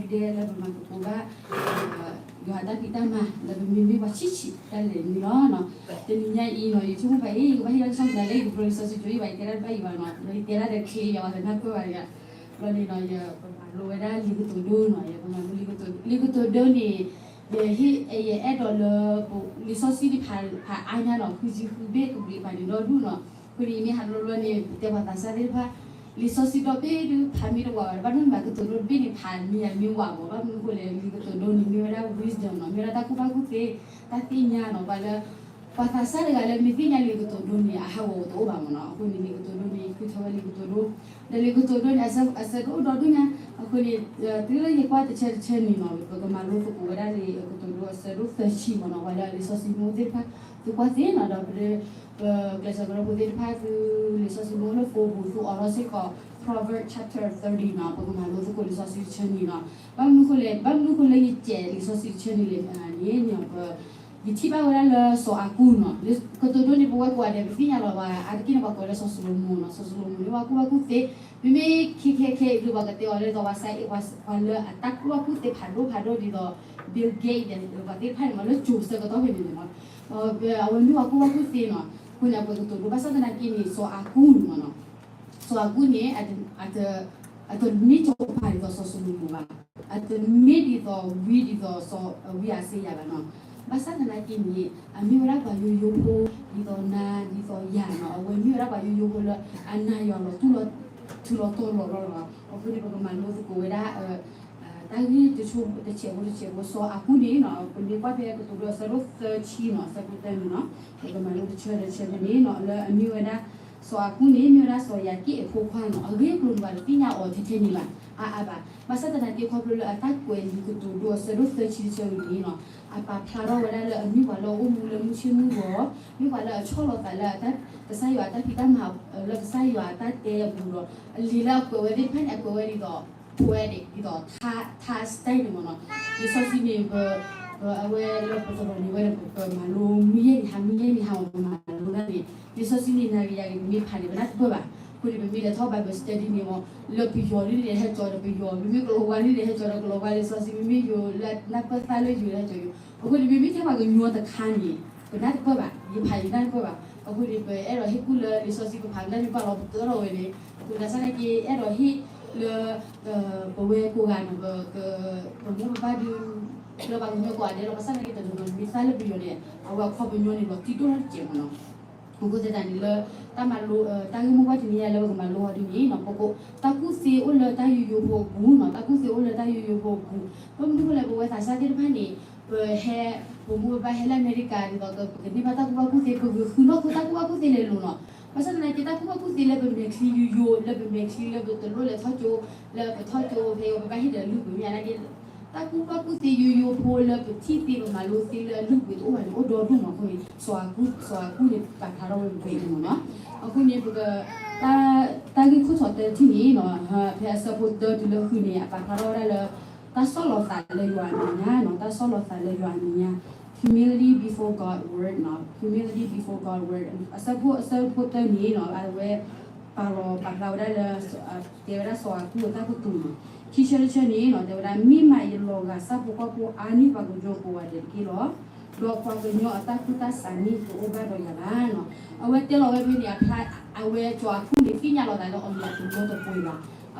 ဒဲလၢပမၤသကိးဘၣ် ယွၤတၢ်ဖံးတၢ်မၤ လၢပမ့မ့ၢ်ပှၤဆံးဆံးဒၣ်လဲာ်န့ၣ်လီၤ. တနံၤညါအံၤနီၤ ယဆိကမိၣ်ဘၣ်အံၤ ယကဘၣ်ဟ့ၣ်လီၤကစီၣ်လၢ ယကပြၢလံာ်စီဆှံကၠိအံၤဘၣ် ယတဲဒၣ်တဘၣ်အံၤဘၣ်နီၤ ယတဲဒၣ်ဒီးချ့ ယဝၤသနၢ်ပၢၢ်ဘၣ်ယၤ ဘျီန့ၣ်နီၤ ယပမၤလိဝဲဒၣ်လံာ်ကတိၤဒိနီၤ ယပမၤလိလံာ်ကတိၤဒိန့ၣ် ယဟ့ၣ် ယအဲၣ်ဒိးလၢ လံာ်စီဆှံတဖၣ်ဖးအါညါနီၤ ဃုဆံဃုဘ့ၣ်ကဘျံးပာ်န့ၣ်ဒီဒူၣ်နီၤ အဃိန့ၣ် ယမ့ၢ်ဟးလိၤလိၤန့ၣ် ပတဲပှၤသးစၢ်သ့ၣ်တဖၣ် လံာ်စီဆှံဒီဘ့ၣ်ဒုးဖးမ့ၢ်တဝးဘၣ် ဘၣ်မနုၤဘၣ်ကတိၤဒိတဘ့ၣ်န့ၣ် ဖးမံၤယၤမ့ၢ်ဝးမး ဘၣ်မနုၤအဃိလဲၣ် လံာ်ကတိၤဒိန့ၣ် မ့ၢ်ဝဲဒၣ် wisdom နီၤ မ့ၢ်ဝဲဒၣ်တၢ်ကူၣ်ဘၣ်ကူၣ်သ့ တၢ်သ့ၣ်ညါနီၤ ပှၤလၢ ပှၤသးစၢ်တဂၤလၢမ့ၢ်သ့ၣ်ညါလံာ်ကတိၤဒိန့ၣ် အဟးဂီၤတအိၣ်ဘၣ်မးနီၤ အဃိန့ၣ် လံာ်ကတိၤဒိန့ၣ် ဃုထၢဝဲလံာ်ကတိၤဒိ ဒီးလံာ်ကတိၤဒိန့ၣ် အဆၢဒိၣ်ဒိၣ်ဒိၣ်ညါ အဃိန့ၣ် တုၤလၢယကွၢ်တဆၢတဆၢန့ၣ်နီၤ ပကမၤလိသကိးဝဲဒၣ်လံာ်ကတိၤဒိအဆၢဒိၣ်သၢဆံမးနီၤ ပှၤလၢလံာ်စီဆှံမ့ၢ်အိၣ်သ့ၣ်တဖၣ် သုကွၢ်သ့နီၤ ဒီးပ ပကျဲးစၢးကရၢဖိသ့ၣ်တဖၣ် သုလံာ်စီဆှံမ့ၢ်အိၣ်လၢ phone ပူၤ သုအိးထီၣ်စ့ၢ်ကီး Proverbs chapter thirty နီၤ ပကမၤလိသကိးလံာ်စီဆှံတဆၢန့ၣ်နီၤ ဘၣ်မနုၤအဃိလဲၣ် ဘၣ်မနုၤအဃိလၢယစဲးလံာ်စီဆှံတဆၢန့ၣ်လဲၣ်န့ၣ် ယထံၣ်ဘၣ်ဝဲဒၣ်လၢစီၤအၤကူၣ်နီၤ ကတိၤဒိန့ၣ် ပဝဲကိးဂၤဒဲး ပသ့ၣ်ညါလီၤဘၣ် အါတက့ၢ်န့ၣ် ပှၤကိးလၢစီၤၡလိၤမိၣ်နီၤ စီၤၡလိၤမိၣ်န့ၣ် ပှၤကူၣ်ဘၣ်ကူၣ်သ့ မ့မ့ၢ်ခဲခဲခဲအံၤ ပှၤကတဲအီၤလၢ ဒီးပှၤစးအ့ၣ် ပှၤလၢအတၢ်ကူၣ်ဘၣ်ကူၣ်သ့ဖးဒိၣ်ဖးဒိၣ်ဒ်သိး Bill Gates ဒီးပှၤသ့ၣ်တဖၣ်န့ၣ်မး လၢစိၤဆၢကတီၢ်ဖဲန့ၣ်န့ၣ်မး အဝဲမ့ၢ်ပှၤကူၣ်ဘၣ်ကူၣ်သ့နီၤ အဃိန့ၣ် အပှဲၤကတိၤဒိ ဘၣ်ဆၣ်သနာ်က့န့ၣ် စီၤအၤကူၣ်န့ၣ်မးနီၤ စီၤအၤကူၣ်န့ၣ် အတမ့ၢ်စီၤပၤဒ်သိးစီၤၡလိၤမိၣ်ဘၣ် အတမ့ၢ်ဒ်သိးဝံဒ်သိးစီၤ ဝံအၤစ့ယၤဘၣ်နီၤ ဘၣ်ဆၣ်သနာ်က့န့ၣ် အမ့ၢ်ဝဲဒၣ်ပှၤယိယိဖိ ဒ်သိးနၤ ဒ်သိးယၤနီၤ အဝဲမ့ၢ်ဝဲဒၣ်ပှၤယိယိဖိလၢအနၤယွၤလီၤတူၢ်လီၤ ထူလီၤတီၤလီၤလီၤနီၤ အဃိန့ၣ် ပကမၤလိသကိးဝဲဒၣ် တၢ်ဂ့ၢ်တဆိတဆဲးဖိတဆဲးဖိ စီၤအၤကူၣ်န့ၣ်နီၤ ပမ့ၢ်ကွၢ်ဖဲကတိၤဒိအဆၢဒိၣ်သၢဆံနီၤ အဆၢဖိတၢန့ၣ်နီၤ ပကမၤလိတဆၢဒီးတဆၢဖဲန့ၣ်နီၤ လၢအမ့ၢ်ဝဲဒၣ် စီၤအၤကူၣ်န့ၣ် မ့ၢ်ဝဲဒၣ်စီၤယၤက့ၣ်အဖိခွါနီၤ အဂ့ၢ်အကျိၤန့ၣ် ပှၤတသ့ၣ်ညါအီၤထဲထဲန့ၣ်ဘၣ် အါအါဘၣ် ဘၣ်ဆၣ်သနာ်က့ခီဖျိလၢအတၢ်ကွဲးလံာ်ကတိၤဒိအဆၢဒိၣ်သၢဆံတဆၢအံၤန့ၣ်နီၤ အပာ်ဖျါထီၣ်ဝဲဒၣ်လၢအမ့ၢ်ပှၤလၢအအိၣ်မူလၢမုၢ်ဆ့ၣ်မုၢ်ဂီၤ မ့ၢ်ပှၤလၢအဆီၣ်လီၤသးလၢ ကစၢ်ယွၤအတၢ်ဖံးတၢ်မၤ လၢကစၢ်ယွၤအတၢ်တဲအပူၤဒီး အလံာ်လၢအကွဲးဝဲသ့ၣ်တဖၣ်န့ၣ် အကွဲးဝဲဒ်သိး poetic ဒ်သိး ထါ ထါ style န့ၣ်မးနီၤ လံာ်စီဆှံန့ၣ် ပ ပအဝဲလၢပသရိာ်န့ၣ်ဝဲန့ၣ် ပမၤလိမုၢ်ယဲၢ်နံၤဟါ မုၢ်ယဲၢ်နံၤဟါမး ပမၤလိဒၣ်န့ၣ် လံာ်စီဆှံန့ၣ် နၤဂ့ၤယၤဂ့ၤ ပမ့ၢ်ဖးန့ၣ် ပနၢ်တပၢၢ်ဘၣ် အဃိန့ၣ် ပမ့ၢ်လဲၤထီၣ် Bible study န့ၣ်မး လၢပယီၤဒ်န့ၣ် ဟဲကၠီဒီးပယီၤ ပမ့ၢ်ကလီၤဝါဒ်န့ၣ် ဟဲကၠီဒီးကလီၤဝါ လံာ်စီဆှံ ပမ့ၢ်ယိၤလၢနၢ်ပၢၢ်သၣ်လၢယိၤလၢဟဲကၠီယိၤ အဃိန့ၣ် ပမ့ၢ်ထဲပှၤကညီတခါန့ၣ် ပနၢ်တပၢၢ်ဘၣ် ယဖးယနၢ်တပၢၢ်ဘၣ် အဃိန့ၣ် ပအဲၣ်ဒိးဟ့ၣ်ကူၣ်လၢလံာ်စီဆှံ ပဖးကနၣ်မ့ၢ်ပာ်လီၤပသၢထီၣ်ဝဲန့ၣ် အဃိန့ၣ် ဘၣ်ဆၣ်သနာ်က့ အဲၣ်ဒိးဟ့ၣ်လၢ ပဝဲကိးဂၤန့ၣ် ပမိၢ်ပပၢ်ဒုး လၢပှၤကညီကိးဂၤဒဲးလီၤ ဘၣ်ဆၣ်သနာ်က့ တနီၤနီၤမ့ၢ်သၣ်လၢပယီၤန့ၣ် အဝဲအခီပညီန့ၣ် လီၤတံၢ်ဒိၣ်ထီၣ်တစဲးမးနီၤ အဃိသတးန့ၣ်လၢ တၢ်မၤလိ တၢ်ဂ့ၢ်မိၢ်ပှၢ်တနံၤညါလၢပကမၤလိအီၤဒ်န့ၣ်နီၤ ပကိး တၢ်ကူၣ်သ့အိၣ်လၢတၢ်ယိယိဖိအပူၤနီၤ တၢ်ကူၣ်သ့အိၣ်လၢတၢ်ယိယိဖိအပူၤ ဘၣ်မနုၤအဃိလဲၣ် ပဝဲသးစၢ်သ့ၣ်တဖၣ်န့ၣ် ပဟဲ ပမိၢ်ပပၢ်ဟဲလၢအမဲရကၤဒ်သိး ပကန့ၢ်ဘၣ်တၢ်ကူၣ်ဘၣ်ကူၣ်သ့ ပဂုာ်ဃုနီၢ်ခိတၢ်ကူၣ်ဘၣ်ကူၣ်သ့လဲၤလိၤနီၤ ဘၣ်ဆၣ်သနာ်က့ တၢ်ကူၣ်ဘၣ်ကူၣ်သ့လၢပမဲာ်ချံယိယိ လၢပမဲာ်ချံလၢပတလိၣ်လဲၤထီၣ်ကၠိ လၢပထီၣ်ကၠိဖဲအံၤ ပဘၣ်ဟ့ၣ်ဒီးလုၢ်ပှ့ၤမ့ၢ်ဧါန့ၣ်က့ တၢ်ကူၣ်ဘၣ်ကူၣ်သ့ယိယိဖိလၢပထံၣ်သ့ပမၤလိသ့လၢအလုၢ်ပှ့ၤတအိၣ်ဘၣ်န့ၣ် အိၣ်ဒီဒူၣ်မးအဃိန့ၣ် စီၤအၤကူၣ် စီၤအၤကူၣ်န့ၣ် ပာ်ဖျါထီၣ်ဝဲပှဲၤအံၤမးနီၤ အဃိန့ၣ် ပက တၢ် တၢ်ဂ့ၢ်ခိၣ်ထီၣ်တထံၣ်န့ၣ်နီၤ ဖဲအဆၢဖိတၢတုၤလၢဃုန့ၣ် အပာ်ဖျါထီၣ်ဝဲဒၣ်လၢ တၢ်ဆီၣ်လီၤသးလၢယွၤအမဲာ်ညါနီၤ တၢ်ဆီၣ်လီၤသးလၢယွၤအမဲာ်ညါ humility before God word နီၤ humility before God word အဆၢဖိ အဆၢဖိတၢန့ၣ်နီၤ အဝဲ ပာ်လီၤပာ်ဖျါဝဲဒၣ်လၢ တဲဝဲဒၣ်စီၤအၤကူၣ်အတၢ်ကတိၤနီၤ ခံဆၢတဆၢန့ၣ်နီၤ တဲဝဲဒၣ် မ့ၢ်မးယလီၤဂာ်ဆၣ်ဖိကီၢ်ဖိအါန့ၢ်ပှၤကညီကိးဂၤဒဲးတက့ၢ်လီၤ ဒီးပှၤကညီအတၢ်ကူၣ်တၢ်ဆးန့ၣ် တအိၣ်ဘၣ်ဒီးယၤဘၣ်နီၤ အဝဲတဲလီၤဝဲဖဲန့ၣ် အဖျါ အဝဲစီၤအၤကူၣ်န့ၣ် သ့ၣ်ညါလီၤသးလၢအီၤန့ၣ် အတမီတပှဲၤဘၣ်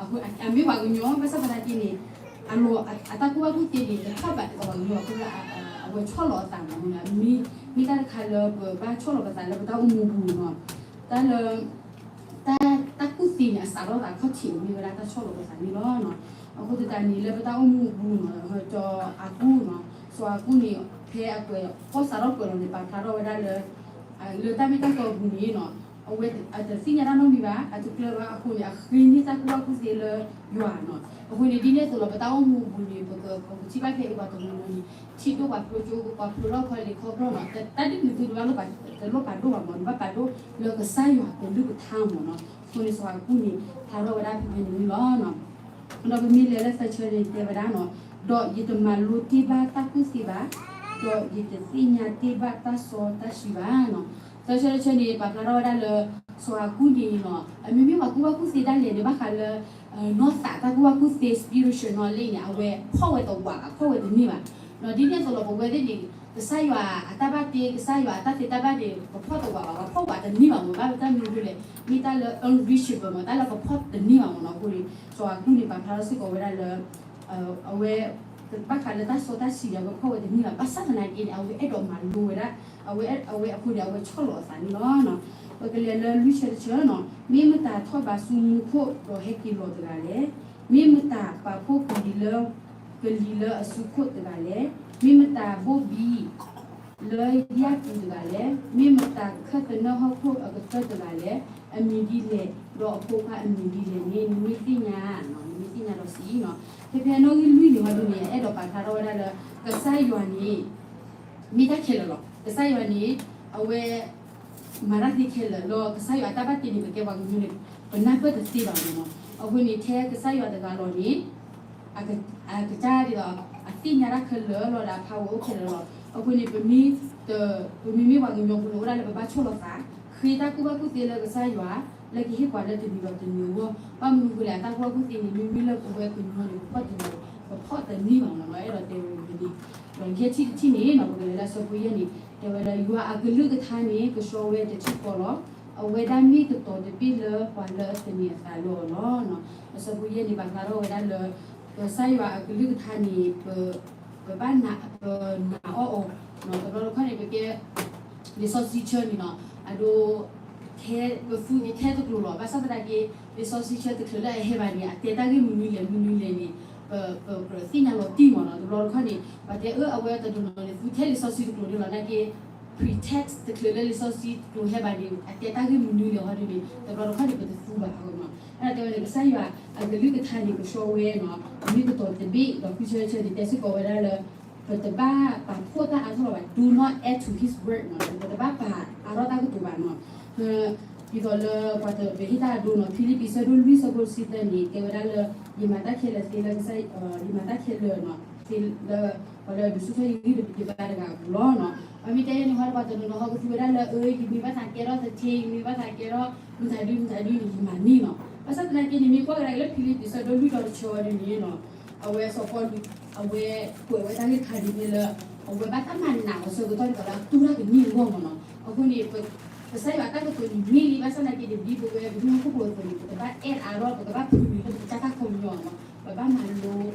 အမ့ၢ်ပှၤကညီ ဘၣ်ဆၣ်သနာ်က့န့ၣ် အလီၤ အတၢ်ကူၣ်ဘၣ်ကူၣ်သ့န့ၣ် တထီၣ်ဘးဒ်သိးပှၤကညီအဃိလၢ အဝဲဆီၣ်လီၤအသးမး မ့ၢ် မ့ၢ်တၢ်တခါလၢပဘၣ်ဆီၣ်လီၤပသးလၢပတၢ်အိၣ်မူပူၤနီၤ တၢ်လၢ တၢ် တၢ်ကူၣ်သ့န့ၣ် အစးထီၣ်သးခီၣ်ထံးမ့ၢ်ဝဲဒၣ်တၢ်ဆီၣ်လီၤပသးန့ၣ်လီၤ. အဃိသတးန့ၣ် လၢပတၢ်အိၣ်မူအပူၤနီၤ စီၤအၤကူၣ်နီၤ စီၤအၤကူၣ်န့ၣ် ဖဲအကွဲးကီၢ်စးထီၣ်ကွဲးလီၤန့ၣ် ပာ်ဖျါထီၣ်ဝဲဒၣ်လၢ လၢတၢ်မ့ၢ်တၢ်တီအပူၤန့ၣ်နီၤ အဝဲအတသ့ၣ်ညါတၢ်နီတမံၤဘၣ် အတကျၢၤဘၣ်အဃိန့ၣ် အဃ့န့ၢ်တၢ်ကူၣ်ဘၣ်ကူၣ်သ့လၢယွၤနီၤ. အဃိန့ၣ် ဒ်န့ၣ်အသိးလီၤ ပတၢ်အိၣ်မူအပူၤန့ၣ် ပက ပကထံၣ်ဘၣ်ဖဲအံၤပှၤတနီၤနီၤန့ၣ် ထံၣ်ဒိၣ်ပှၤဖျိကၠိ ပှၤဖျိထီၣ်ခီလ့ၣ်ခီဖျီနီၤ တၢ်ဒ်န့ၣ်သုတဘၣ်လိၣ်ပာ်ဒိၣ်ဘၣ်မး နဘၣ်ပာ်ဒိၣ်လၢကစၢ်ယွၤကလုၢ်ကထါမးနီၤ. အဃိန့ၣ် စီၤအၤကူၣ်န့ၣ် ဖျါထီၣ်ဝဲဒၣ်ဖဲန့ၣ်လီၤ. ဒီးပမ့ၢ်လဲၤလၢသၢဆၢန့ၣ်တဲဝဲဒၣ်နီၤ ဒီးယတမၤလိတ့ၢ်ဘၣ်တၢ်ကူၣ်သ့ဘၣ်, ဒီးယတသ့ၣ်ညါတ့ၢ်ဘၣ်တၢ်စီတၢ်ဆှံဘၣ်နီၤ. သၢဆၢတဆၢန့ၣ် ပာ်ဖျါထီၣ်ဝဲဒၣ်လၢ စီၤအၤကူးန့ၣ်နီၤ အမ့မ့ၢ်ပှၤကူၣ်ဘၣ်ကူၣ်သ့ဒၣ်လဲာ်န့ၣ် ဘၣ်ဃးလၢ နီၢ်သးတၢ်ကူၣ်ဘၣ်ကူၣ်သ့ spiritual knowledge န့ၣ် အဝဲဖီၣ်ဝဲတဝးဘၣ် ဖီၣ်ဝဲတန့ၢ်ဘၣ်. ဒ်န့ၣ်အသိးလီၤပဝဲသ့ၣ်န့ၣ် ကစၢ်ယွၤအတၢ်ဘၣ်တ့ ကစၢ်ယွၤအတၢ်သ့တၢ်ဘၣ်န့ၣ် ပဖီၣ်တဝးဘၣ် ပဖီၣ်ဝးတန့ၢ်ဘၣ်မ့ၢ် ဘၣ်တၢ်မနုၤအဃိလဲၣ် မ့ၢ်တၢ်လၢ unreachable မ့ၢ် တၢ်လၢပဖီၣ်တန့ၢ်ဘၣ်မ့ၢ်နီၤ. အဃိန့ၣ် စီၤအၤကူးန့ၣ် ပာ်ဖျါထီၣ်စ့ၢ်ကီးဝဲဒၣ်လၢ အဝဲ ဘၣ်ဃးလၢတၢ်စီတၢ်ဆှံန့ၣ် အဝဲဖီၣ်ဝဲတန့ၢ်ဘၣ် ဘၣ်ဆၣ်သနာ်က့န့ၣ် အဝဲအဲၣ်ဒိးမၤလိဝဲဒၣ် အဝဲ အဝဲအဃိန့ၣ် အဝဲဆီၣ်လီၤအသးန့ၣ်လီၤ. ပကလဲၤလၢလွံၢ်ဆၢတဆၢနီၤ မ့ၢ်မတၤထီၣ်ဘးဆူမူခိၣ်ဒီးဟဲက့ၤလီၤတဂၤလဲၣ်. မ့ၢ်မတၤပာ်ဖှိၣ်ကလံၤလၢ ကလံၤလၢအစုခိၣ်တဂၤလဲၣ်. မ့ၢ်မတၤဘိၣ်ဘံ လၢယၣ်ပူၤတဂၤလဲၣ်. မ့ၢ်မတၤခၢၣ်သနၢၣ်ဟီၣ်ခိၣ်အကတၢၢ်တဂၤလဲၣ်. အမံၤဒ်လဲၣ် ဒီးအဖိခွါအမံၤဒ်လဲၣ်န့ၣ် နမ့ၢ်သ့ၣ်ညါ နမ့ၢ်သ့ၣ်ညါဒီးစံးနီၤ. ဖဲဖဲနီၣ်ဂံၢ်လွံၢ်န့ၣ် ဟီဒုန့ၣ် အဲၣ်ဒိးပာ်ဖျါထီၣ်ဝဲဒၣ်လၢ ကစၢ်ယွၤန့ၣ် မ့ၢ်တၢ်ခဲလၢာ်လီၤ. ကစၢ်ယွၤန့ၣ် အဝဲ မၤတၢ်သ့ခဲလၢာ်လီၤ. ကစၢ်ယွၤအတၢ်ဘၣ်တ့န့ၣ် ပကဲပှၤကညီန့ၣ် ပနၢ်ပၢၢ်တသ့ဘၣ်မ့ၢ်နီၤ. အဃိန့ၣ် ထဲကစၢ်ယွၤတဂၤလီၤန့ၣ် အကစၢ်ဒ်သိး အသ့ၣ်ညါတၢ်ခဲလၢာ်လီၤ ဒီးအဖးဝဲအိၣ်ခဲလၢာ်လီၤ. အဃိန့ၣ် ပမ့ၢ် ပမ့မ့ၢ်ပှၤကညီဖိန့ၣ် အိၣ်ဒၣ်လၢပဘၣ်ဆီၣ်လီၤသး ဃ့တၢ်ကူၣ်ဘၣ်ကူၣ်သ့လၢကစၢ်ယွၤ လၢကဟ့ၣ်ပှၤလၢတနံၤဒီးတနံၤအဂီၢ် ဘၣ်မနုၤအဃိလဲၣ် အတၢ်ကူၣ်ဘၣ်ကူၣ်သ့န့ၣ် မ့မ့ၢ်လၢပဝဲကညီန့ၣ် ပဖီၣ်တန့ၢ် ပဖီၣ်တန့ၢ်ဘၣ်မ့ၢ်နီၤ. အဲၣ်ဒိးတဲဝဲန့ၣ် ဒီးယဲၢ်ထံၣ်တထံၣ်န့ၣ်နီၤ ပကလဲၤလၢအဆၢဖိယဲၢ်န့ၣ် တဲဝဲဒၣ် ယွၤအကလုၢ်ကထါန့ၣ် ကဆှီဝဲတထံၣ်ဃီလီၤ. အဝဲဒၣ်မ့ၢ်ကတီၤတဘ့ၣ်လၢပှၤလၢအသန့ၤအသးလၢအီၤလီၤ. အဆၢဖိယဲၢ်န့ၣ် ပာ်ဖျါထီၣ်ဝဲဒၣ်လၢ ကစၢ်ယွၤအကလုၢ်ကထါန့ၣ် ပ ပဘၣ်နာ် ပနာ်အီၤအီၤ တဘျီတခီၣ်န့ၣ် ပကဲ လံာ်စီဆှံဆၢန့ၣ်နီၤ အဒိ ထဲ ပသူန့ၣ်ထဲတကျိၤလီၤ. ဘၣ်ဆၣ်သနာ်က့ လံာ်စီဆှံဆၢတချုးလၢအဟဲဘၣ်န့ၣ် အတဲတၢ်ဂ့ၢ်မနုၤလဲၣ်မနုၤလဲၣ်န့ၣ် ပ ပကြၢးသ့ၣ်ညါလီၤတံၢ်မ့ၢ်နီၤ. တဘျီတခီၣ်န့ၣ် ပှၤတဲအၢ အဝဲတနီၤနီၤန့ၣ် သူထဲလံာ်စီဆှံတကျိၤန့ၣ်လီၤ. နာ်က့ pre-text တချုးလၢလံာ်စီဆှံတကျိၤဟဲဘၣ်န့ၣ် အတဲတၢ်ဂ့ၢ်မနုၤလဲၣ်ဟီဒ်န့ၣ် တဘျီတခီၣ်န့ၣ် ပတသူဘၣ်အဃိနီၤ. အဲၣ်ဒိးတဲဝဲန့ၣ် ကစၢ်ယွၤအကလုၢ်ကထါန့ၣ် ကဆှီဝဲနီၤ မ့ၢ်ကတီၤတဘ့ၣ် ဒီးဃုဆၢဆၢန့ၣ် တဲစ့ၢ်ကီးဝဲဒၣ်လၢ ပတဘၣ်ပာ်ဖှိၣ်တၢ်အါထီၣ်လီၤဘၣ် do not add to his word နီၤ ပတဘၣ်ပာ်အါထီၣ်တၢ်ကတိၤဘၣ်နီၤ. ဒ်သိးလၢပှၤတပဟ့ၣ်တၢ်အဒိနီၤ ဖံလံးပံးဆၢဒိၣ်လွံၢ်ဆၢဖိတဆံသၢန့ၣ် တဲဝဲဒၣ်လၢ ယမၤတၢ်ခဲလၢာ်သ့လၢကစၢ် ယမၤတၢ်ခဲလၢာ်နီၤ သ့လၢ ပှၤလၢအဒုးဆူၣ်ထီၣ်ယဂံၢ်တဘါတဂၤအပူၤလီၤနီၤ. ပမ့ၢ်တဲန့ၣ်ဟီ ပှၤတနီၤနီၤဟီကသူဝဲဒၣ်လၢ အၢ ယမ့ၢ်ဘၣ်သးကဲထီၣ်သထ့ ယမ့ၢ်ဘၣ်သးကဲထီၣ် မတၤဒုမတၤဒုန့ၣ် ယမၤန့ၢ်နီၤ. ဘၣ်ဆၣ်သနာ်က့န့ၣ် မ့ၢ်ကွၢ်ကဒါက့ၤလၢဖံလံးပံးဆၢဒိၣ်လွံၢ်ဒီတဆၢဝဲဒၣ်န့ၣ်နီၤ အဝဲစီၤပီလူး အဝဲကွဲးဝဲတၢ်ဂ့ၢ်တခါဒ်န့ၣ်လၢ အဝဲဘၣ်တၢ်မၤနးအီၤဆၢကတီၢ်ဒ်သိးလၢအတူၢ်တၢ်ကန့ၢ်အဂီၢ်မ့ၢ်နီၤ. အဃိန့ၣ် ကစၢ်ယွၤအတၢ်ကတိၤန့ၣ်မ့ၢ်လံ ဘၣ်ဆၣ်သနာ်က့န့ၣ် ဒ်ပဝဲပကမျၢၢ်ဟီၣ်ခိၣ်ဖိအသိးန့ၣ် ပကဘၣ်အဲၣ်အါထီၣ် ပကဘၣ်ဖုးန့ၣ်လၢပကစၢ်တၢ်ခီပညီနီၤ. ပဘၣ်မၤလိ ဒီ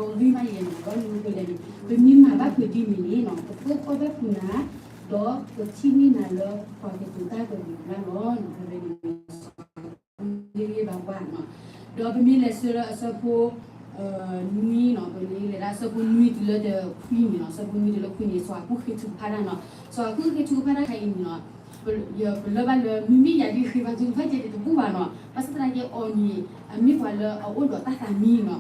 ဒီဂ့ၤမးယဲၢ်နီၤ ဘၣ်မနုၤအဃိလဲၣ်န့ၣ် ပမ့ၢ်မၤဘၣ်ဖုးဒ်န့ၣ်န့ၣ်နီၤ ပသိၣ်ကီၢ်ဘၣ်ဖုးနၤ ဒီးပထံၣ်န့ၢ်နၤလၢပှၤကတိၤတၢ်ကမံၤလၢ်လီၤ. ဖဲန့ၣ် ဂ့ၤဂ့ၤဘၣ်ဘၣ်နီၤ. ဒီးပမ့ၢ်လဲၤဆၢလၢအဆၢဖိ နွံနီၤ ပမ့ၢ်လဲၤဒၣ်အဆၢဖိနွံတုၤလၢတခွံန့ၣ်နီၤ အဆၢဖိနွံတုၤလၢခွံန့ၣ် စီၤအၤကူးဃ့ထုကဖၣ်တၢ်နီၤ စီၤအၤကူးဃ့ထုကဖၣ်တၢ်ခါအံၤန့ၣ်နီၤ ပလၢၢ်ဘၣ်လၢ မ့မ့ၢ်ယၤဒ်ဃ့ဘါထုကဖၣ်ကဲန့ၣ်တဘူၣ်ဘၣ်နီၤ ဘၣ်ဆၣ်သနာ်က့အီၤန့ၣ် အမ့ၢ်ပှၤလၢအအိၣ်ဒီးတၢ်သးမ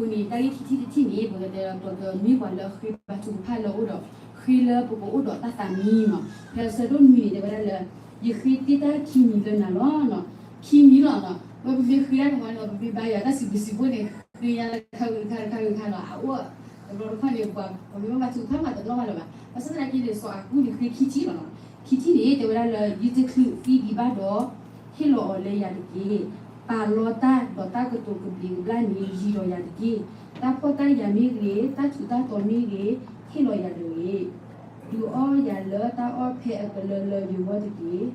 ံနီၤ အဃိန့ၣ် တၢ်ဂ့ၢ်ခံထံၣ်တထံၣ်န့ၣ် ပကတဲပကမ့ၢ်ပှၤလၢအဃ့ဘါထုကဖၣ်လၢအအိၣ်ဒီး ဃ့လၢပကအိၣ်ဒီးတၢ်သးမံနီၤ ဖဲအဆၢဒိၣ်နွံန့ၣ် တဲဝဲဒၣ်လၢ ယဃ့တ့ၢ်တၢ်ခံမံၤလၢနၤလီၤနီၤ ခံမံၤလီၤနီၤ ဝဲပမ့ၢ်ဃ့တၢ်တခါန့ၣ် ပမ့ၢ်ဘါယွၤတၢ်စံးဘျုးစံးဖှိၣ်န့ၣ် ဃ့ညါတခါဂ့ၤတခါတခါဂ့ၤတခါနီၤ အအိၣ် တဘျီတခီၣ်န့ၣ် ပှၤမ့ၢ်ဘၣ်ဘါထုကဖၣ်မးတနီၣ်ဘၣ်လၢၤဘၣ် ဘၣ်ဆၣ်သနာ်က့န့ၣ် စီၤအၤကူးန့ၣ် ဃ့ခံထံၣ်လီၤနီၤ ခံထံၣ်န့ၣ် တဲဝဲဒၣ်လၢ ယတချုးသံဒံးဘၣ်ဒီး ဟ့ၣ်လီၤအီၤလၢယၤတက့ၢ်. ပာ်လီၤတၢ်ဒီးတၢ်ကတိၤကဘျံးကဘျၣ်န့ၣ် ယံၤဒီးယၤတက့ၢ်. တၢ်ဖှီၣ်တၢ်ယာ်မ့ၢ်ဂ့ၤ, တၢ်ထူးတၢ်တီၤမ့ၢ်ဂ့ၤ, ဟ့ၣ်လီၤယၤတဂ့ၤ. ဒုးအီၣ်ယၤလၢတၢ်အီၣ်ဖဲအကလၢလၢယဂီၢ်တက့ၢ်.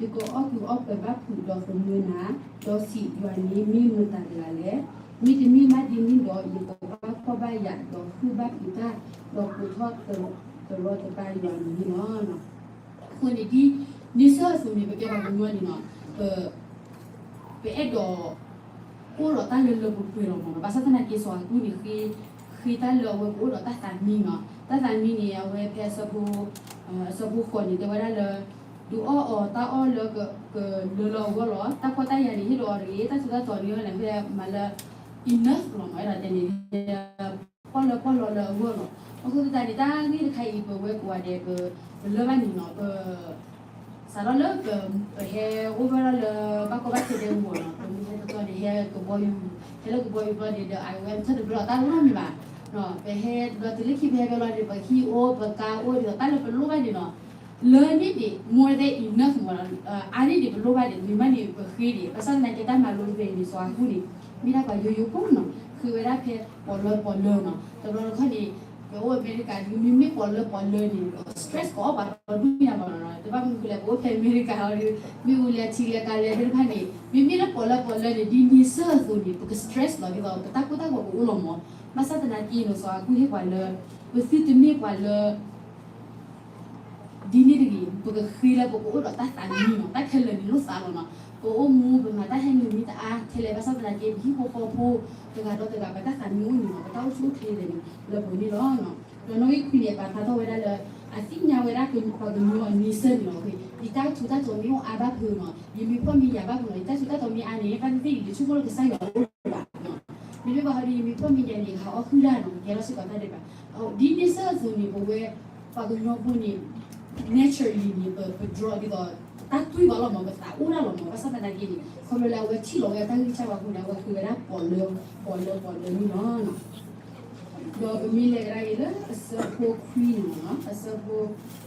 ယကအီၣ်ကုးအီၣ်ပှဲၤဘၣ်ဖုးဒီးသနၢၤနၤ, ဒီးစံး, ယွၤန့ၣ်မ့ၢ်မတၤတဂၤလဲၣ်. မ့တမ့ၢ်ဘၣ်ဒ်န့ၣ်ဒီး ယကဘၣ်ဖှီၣ်ဘၣ်ယာ်, ဒီးဟုၣ်ဘၣ်ဖုးတၢ်, ဒီးကိးထီၣ်တရီတပါယွၤအမံၤန့ၣ်လီၤ. အဃိန့ၣ်ဒ်န့ဆၢၣ်အသိးန့ၣ် ပကဲပှၤကညီန့ၣ်နီၤ, ပ ပအဲၣ်ဒိး အိၣ်ဒီးတၢ်လၢလၢပှဲၤပှဲၤလီၤမးနီၤ. ဘၣ်ဆၣ်သနာ်က့စီၤအၤကူးန့ၣ် ဃ့တၢ်လၢအဝဲကအိၣ်ဒီးတၢ်သးမံနီၤ. တၢ်သးမံန့ၣ် အဝဲဖဲအဆၢဖိ အဆၢဖိဃိးန့ၣ် တဲဝဲဒၣ်လၢ ဒုးအီၣ်အီၤတၢ်အီၣ်လၢကလၢလၢအဂီၢ်လီၤ. တၢ်ဖှီၣ်တၢ်ယာ်န့ၣ် ဟ့ၣ်လီၤအီၤတဂ့ၤ, တၢ်ထူးတၢ်တီၤန့ၣ် ဟဲလီၤဖဲမၤလၢ enough လီၤမး အဲၣ်ဒိးတဲန့ၣ် ပီၣ်လၢပီၣ်လီလၢအဂီၢ်လီၤ. အဃိသတးန့ၣ် တၢ်ဂ့ၢ်တခါအံၤ ပဝဲကိးဂၤဒဲး ပလၢၢ်ဘၣ်န့ၣ်နီၤ, ပ စးထီၣ်လၢပ ပဟဲအိၣ်ဘၣ်ထီၣ်လၢ ဘၣ်ကီဘၣ်ခဲဒဲးအဂီၢ်နီၤ, ပမ့ၢ်ဟဲတတီၤန့ၣ် ဟဲကဘီယူၤ, ဟဲလၢကဘီယူၤဘျီန့ၣ် ဒီးအဝဲထၢၣ်တဘျီတၢ်လီၢ်မ့ၢ်ဘၣ်, ပဟဲဘျီတုၤလၢခံပဟဲဘျီလီၤန့ၣ် ပဟံၣ်အိၣ် ပကါအိၣ်ဒီး တၢ်လၢပလိၣ်ဘၣ်န့ၣ်နီၤ, လၢန့ၣ်ဒံး more than enough မ့ၢ်လီၤ. အါန့ၣ်ဒံး ပလိၣ်ဘၣ်ဒံး မ့ၢ်မးန့ၣ် ပဃ့ဒံး ဘၣ်ဆၣ်သနာ်က့ တၢ်မၤလိတဖဲအံၤန့ၣ် စီၤအၤကူၣ်န့ၣ် မ့ၢ်ဒၣ်ပှၤယိယိဖိနီၤ, ဃ့ဝဲဒၣ်ဖဲပှၤလၢပှၤလၢနီၤ. တဘျီတခီၣ်န့ၣ် ပအိၣ်အမဲရကၤ မ့မ့ၢ်ပှၤလၢပှၤလၢန့ၣ် stress ကအီၣ်ပှၤဒီဒူၣ်ညါမ့ၢ်လီၤ. တဘၣ်မနုၤဃိလဲၣ် ပအိၣ်ဖဲအမဲရကၤအီၤဒီး မ့ၣ်အူလဲၤထံလဲၤကၤလဲၤသ့ၣ်တဖၣ်န့ၣ် မ့မ့ၢ်လၢပှၤလၢပှၤလၢန့ၣ် ဒ်န့ဆၢၣ်အသိးန့ၣ် ပက stress လီၤ ဒ်သိးပတၢ်ကိၢ်တၢ်ဂီၤကအိၣ်လီၤမး. ဘၣ်ဆၣ်သနာ်က့နီၤ စီၤအၤကူၣ်ဟ့ၣ်ပှၤလၢ ပသုတမ့ၢ်ပှၤလၢ ဒ်န့ၣ်တဂ့ၤ ပကဃ့လၢပကအိၣ်ဒီးတၢ်သးမံနီၤ, တၢ်ခဲလၢာ်န့ၣ်လိၣ်သးလီၤနီၤ. ပအိၣ်မူပမၤတၢ်ဟဲနုာ်မံတအါထဲလဲၣ် ဘၣ်ဆၣ်သနာ်က့ ပဟံၣ်ဖိဃီဖိ တဂၤဒီးတဂၤ ပတၢ်သးမံအိၣ်န့ၣ်နီၤ, ပတၢ်အိၣ်ဆူၣ်အိၣ်ချ့လဲၣ်န့ၣ် လၢပှဲၤန့ၣ်လီၤ. ဒီးနီၣ်ဂံၢ်ခွံန့ၣ် ပာ်ဖျါထီၣ်ဝဲဒၣ်လၢ အသ့ၣ်ညါဝဲဒၣ်ပှၤကညီအန့ဆၢၣ်န့ၣ်လီၤ. ယတၢ်ထူးတၢ်တီၤမ့ၢ်အိၣ်အါဘၣ်ဖုးနီၤ, ယမ့ၢ်ဖှီၣ်မ့ၢ်ယာ်ဘၣ်ဖုးနီၤ, ယတၢ်ထူးတၢ်တီၤမ့ၢ်အါန့ၣ် ဘၣ်သ့ၣ်သ့ၣ် ယတဆိကမိၣ်လၢကစၢ်ယွၤအိၣ်ဘၣ်နီၤ. မ့မ့ၢ်ဘၣ်ဟီဒီး ယမ့ၢ်ဖှီၣ်မ့ၢ်ယာ်န့ၣ် ဟးအီၣ်ဟုၣ်ဒၣ်နီၤ, ကဲထီၣ်စ့ၢ်ကီးတၢ်ဒဲးဘး ဒ်န့ဆၢၣ်အသိးန့ၣ် ပဝဲပှၤကညီဖိန့ၣ် naturally န့ၣ် ပ ပ draw ဒ်သိး တၢ်တွံၢ်ဘၣ်လီၤမး ပသးအိၣ်ဒၣ်လီၤမး. ဘၣ်ဆၣ်သနာ်က့န့ၣ် ခီဖျိလၢအဝဲထံၣ်လီၤဝဲတၢ်ဂံၢ်စၢ်ဝဲအဃိန့ၣ် အဝဲဃ့ဝဲဒၣ်ပှၤလၢ ပှၤလၢပှၤလၢန့ၣ်လီၤ. ဒီးပမ့ၢ်လဲၤကဒါက့ၤလၢအဆၢဖိခွံန့ၣ်လီၤ, အဆၢဖိ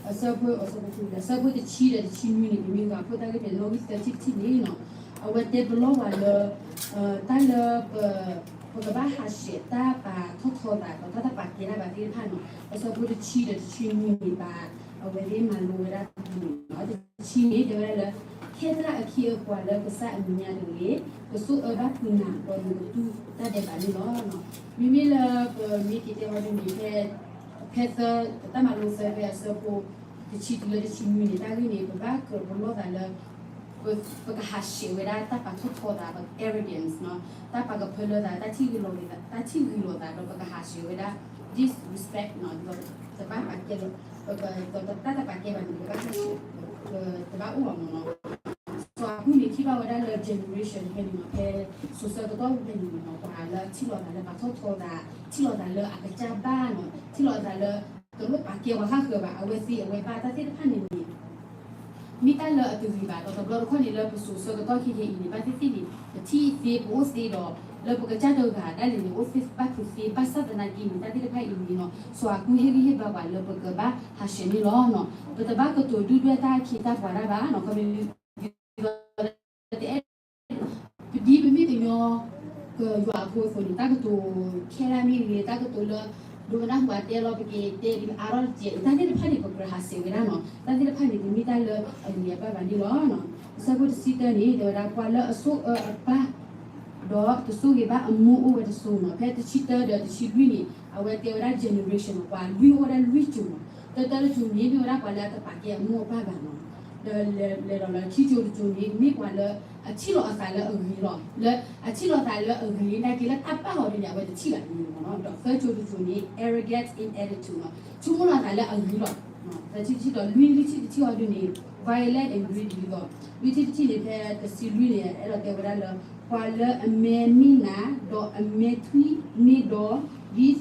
အဆၢဖိ အဆၢဖိခွံ အဆၢဖိတဆံဒီးတဆံနွံန့ၣ် ပမ့ၢ်ဂၤဖိတၢ်ဂ့ၢ်တနီၣ်ဂံၢ်သၢထံၣ်တထံၣ်န့ၣ်လီၤ, အဝဲတဲပလီၢ်ဝဲလၢ တၢ်လၢ ပကဘၣ်ဟးဆှဲးတၢ်ပာ်ထီၣ်ထီသးဒီးတၢ်တပာ်ကဲတၢ်ဘၣ်သ့ၣ်တဖၣ်န့ၣ် အဆၢဖိတဆံဒီးတဆံနွံန့ၣ်ဘၣ် အဝဲသ့ၣ်မၤလိဝဲဒၣ်န့ၣ်လီၤ. တဆံန့ၣ် တဲဝဲဒၣ်လၢ ခဲသရၣ်အခ့အပှၤလၢကစၢ်အမဲာ်ညါတဂ့ၤ, ကဆိၣ်အၢဘၣ်ဖုးနၤဒီးနကတူၢ်တၢ်ဒဲးဘးန့ၣ်လီၤ. မ့မ့ၢ်လၢပမ့ၢ်က့ၤတဲဝဲဒၣ်န့ၣ် ဖဲ ဖဲသၢ တၢ်မၤလိသၢဖဲအဆၢဖိ တဆံတုၤလၢတဆံနွံန့ၣ် တၢ်ဂ့ၢ်န့ၣ် ပဘၣ်ကြၢးပလီၢ်သးလၢ ပကဟးဆှဲးဝဲဒၣ်တၢ်ပာ်ထီၣ်ထီသး arrogance နီၤ, တၢ်ပာ်ကဖၢလၢသး တၢ်ထံၣ်ဂုၤလီၤသး တၢ်ထံၣ်ဂုၤလီၤသးဒီးပကဟးဆှဲးဝဲဒၣ် disrespect နီၤ, ဒီးတဘၣ်ပာ်ကဲလၢ ပကဒီးတၢ်တပာ်ကဲဘၣ်န့ၣ် ပကဘၣ်ဟးဆှဲး တဘၣ်အိၣ်ဘၣ်မ့ၢ်နီၤ. စီၤအၤကူၣ်န့ၣ် ထံၣ်ဘၣ်ဝဲဒၣ်လၢ generation ဖဲန့ၣ်နီၤ, ဖဲစိၤဆၢကတီၢ်ဖဲန့ၣ်မ့ၢ်နီၤ, ပှၤလၢထံၣ်လီၤသးလၢပာ်ထီၣ်ထီသး, ထံၣ်လီၤသးလၢအကစၢ်ဘၣ်နီၤ, ထံၣ်လီၤသးလၢ တလိၣ်ပာ်ကဲပှၤဃၣ်ဃၢၤဘၣ်, အဝဲသ့အဝဲဘၣ် တၢ်သ့ၣ်တဖၣ်န့ၣ်န့ၣ် မ့ၢ်တၢ်လၢအတဂ့ၤဘၣ်. ဒီးတဘျီတခီၣ်န့ၣ် လၢပစိၤဆၢကတီၢ်ခဲခဲအံၤန့ၣ် ဘၣ်သ့ၣ်သ့ၣ်န့ၣ် ပထံၣ်သ့ ပအိၣ်သ့ဒီး လၢပကစၢ်တဂၤဒၣ်လဲာ်န့ၣ် အိၣ်သ့ဘၣ်ဖုးသ့ ဘၣ်ဆၣ်သနာ်က့န့ၣ် တၢ်သ့ၣ်တဖၣ်အံၤန့ၣ်နီၤ, စီၤအၤကူၣ်ဟ့ၣ်ဂံၢ်ဟ့ၣ်ဘါပှၤလၢပကဘၣ်ဟးဆှဲးန့ၣ်လီၤနီၤ. ပတဘၣ်ကတိၤဒုၣ်ဒွဲၣ်တၢ်ခ့တၢ်ပှၤတၢ်ဘၣ်နီၤ, ခီဖျိ ပဒ်ပမ့ၢ်ကညီ ကယွၤအဖိအသိးန့ၣ် တၢ်ကတိၤခဲလၢာ်မ့ၢ်ဂ့ၤ, တၢ်ကတိၤလၢ ဒိကနၣ်ဟူအတဲလီၤ ပကတဲဒ်အါထီၣ်တစဲး တၢ်သ့ၣ်တဖၣ်န့ၣ် ပကြၢးဟးဆှဲးဝဲဒၣ်နီၤ, တၢ်သ့ၣ်တဖၣ်န့ၣ် တမ့ၢ်တၢ်လၢအဂ့ၤအဘၣ်ဘၣ်န့ၣ်လီၤ. အဆၢဖိတဆံတၢန့ၣ် တဲဝဲဒၣ် ပှၤလၢအဆိၣ်အၢအပၢ် ဒီးတဆိၣ်ဂ့ၤဘၣ်အမိၢ်အိၣ်ဝဲတစိၤနီၤ, ဖဲတဆံတၢဒီးတဆံလွံၢ်န့ၣ် အဝဲတဲဝဲဒၣ် generation နီၤ, ပှၤလွံၢ်အိၣ်ဝဲဒၣ်လွံၢ်စိၤနီၤ, တၢတၢတစိၤန့ၣ် မ့ၢ်ဝဲဒၣ်ပှၤလၢအတပာ်ကဲအမိၢ်အပၢ်ဘၣ်နီၤ, ဒီးလဲၤဒီးလၢခံစိၤတစိၤန့ၣ် မ့ၢ်ပှၤလၢအထံၣ်လီၤအသးလၢအဂ့ၤလီၤ, လၢအထံၣ်လီၤသးလၢအဂ့ၤ နာ်က့လၢတၢ်ပာ်အီၤဒ်န့ၣ် အဝဲတထံၣ်ဘၣ်န့ၣ်မ့ၢ်နီၤ, ဒီးသၢစိၤတစိၤန့ၣ် arrogant in attitude နီၤ, ဆိကမိၣ်လီၤသးလၢအဂ့ၤလီၤ. သၢထံၣ်တထံၣ်ဒီး လွံၢ်ထံၣ်တထံၣ်အီၤဒ်န့ၣ် violent and greedy လီၤ. လွံၢ်ထံၣ်တထံၣ်န့ၣ် ဖဲတဆံလွံၢ်န့ၣ် အဲၣ်ဒိးတဲဝဲဒၣ်လၢ ပှၤလၢအမဲမ့ၢ်နး ဒီးအမဲထွံၣ်မ့ၢ်ဒီး ဒ်သိ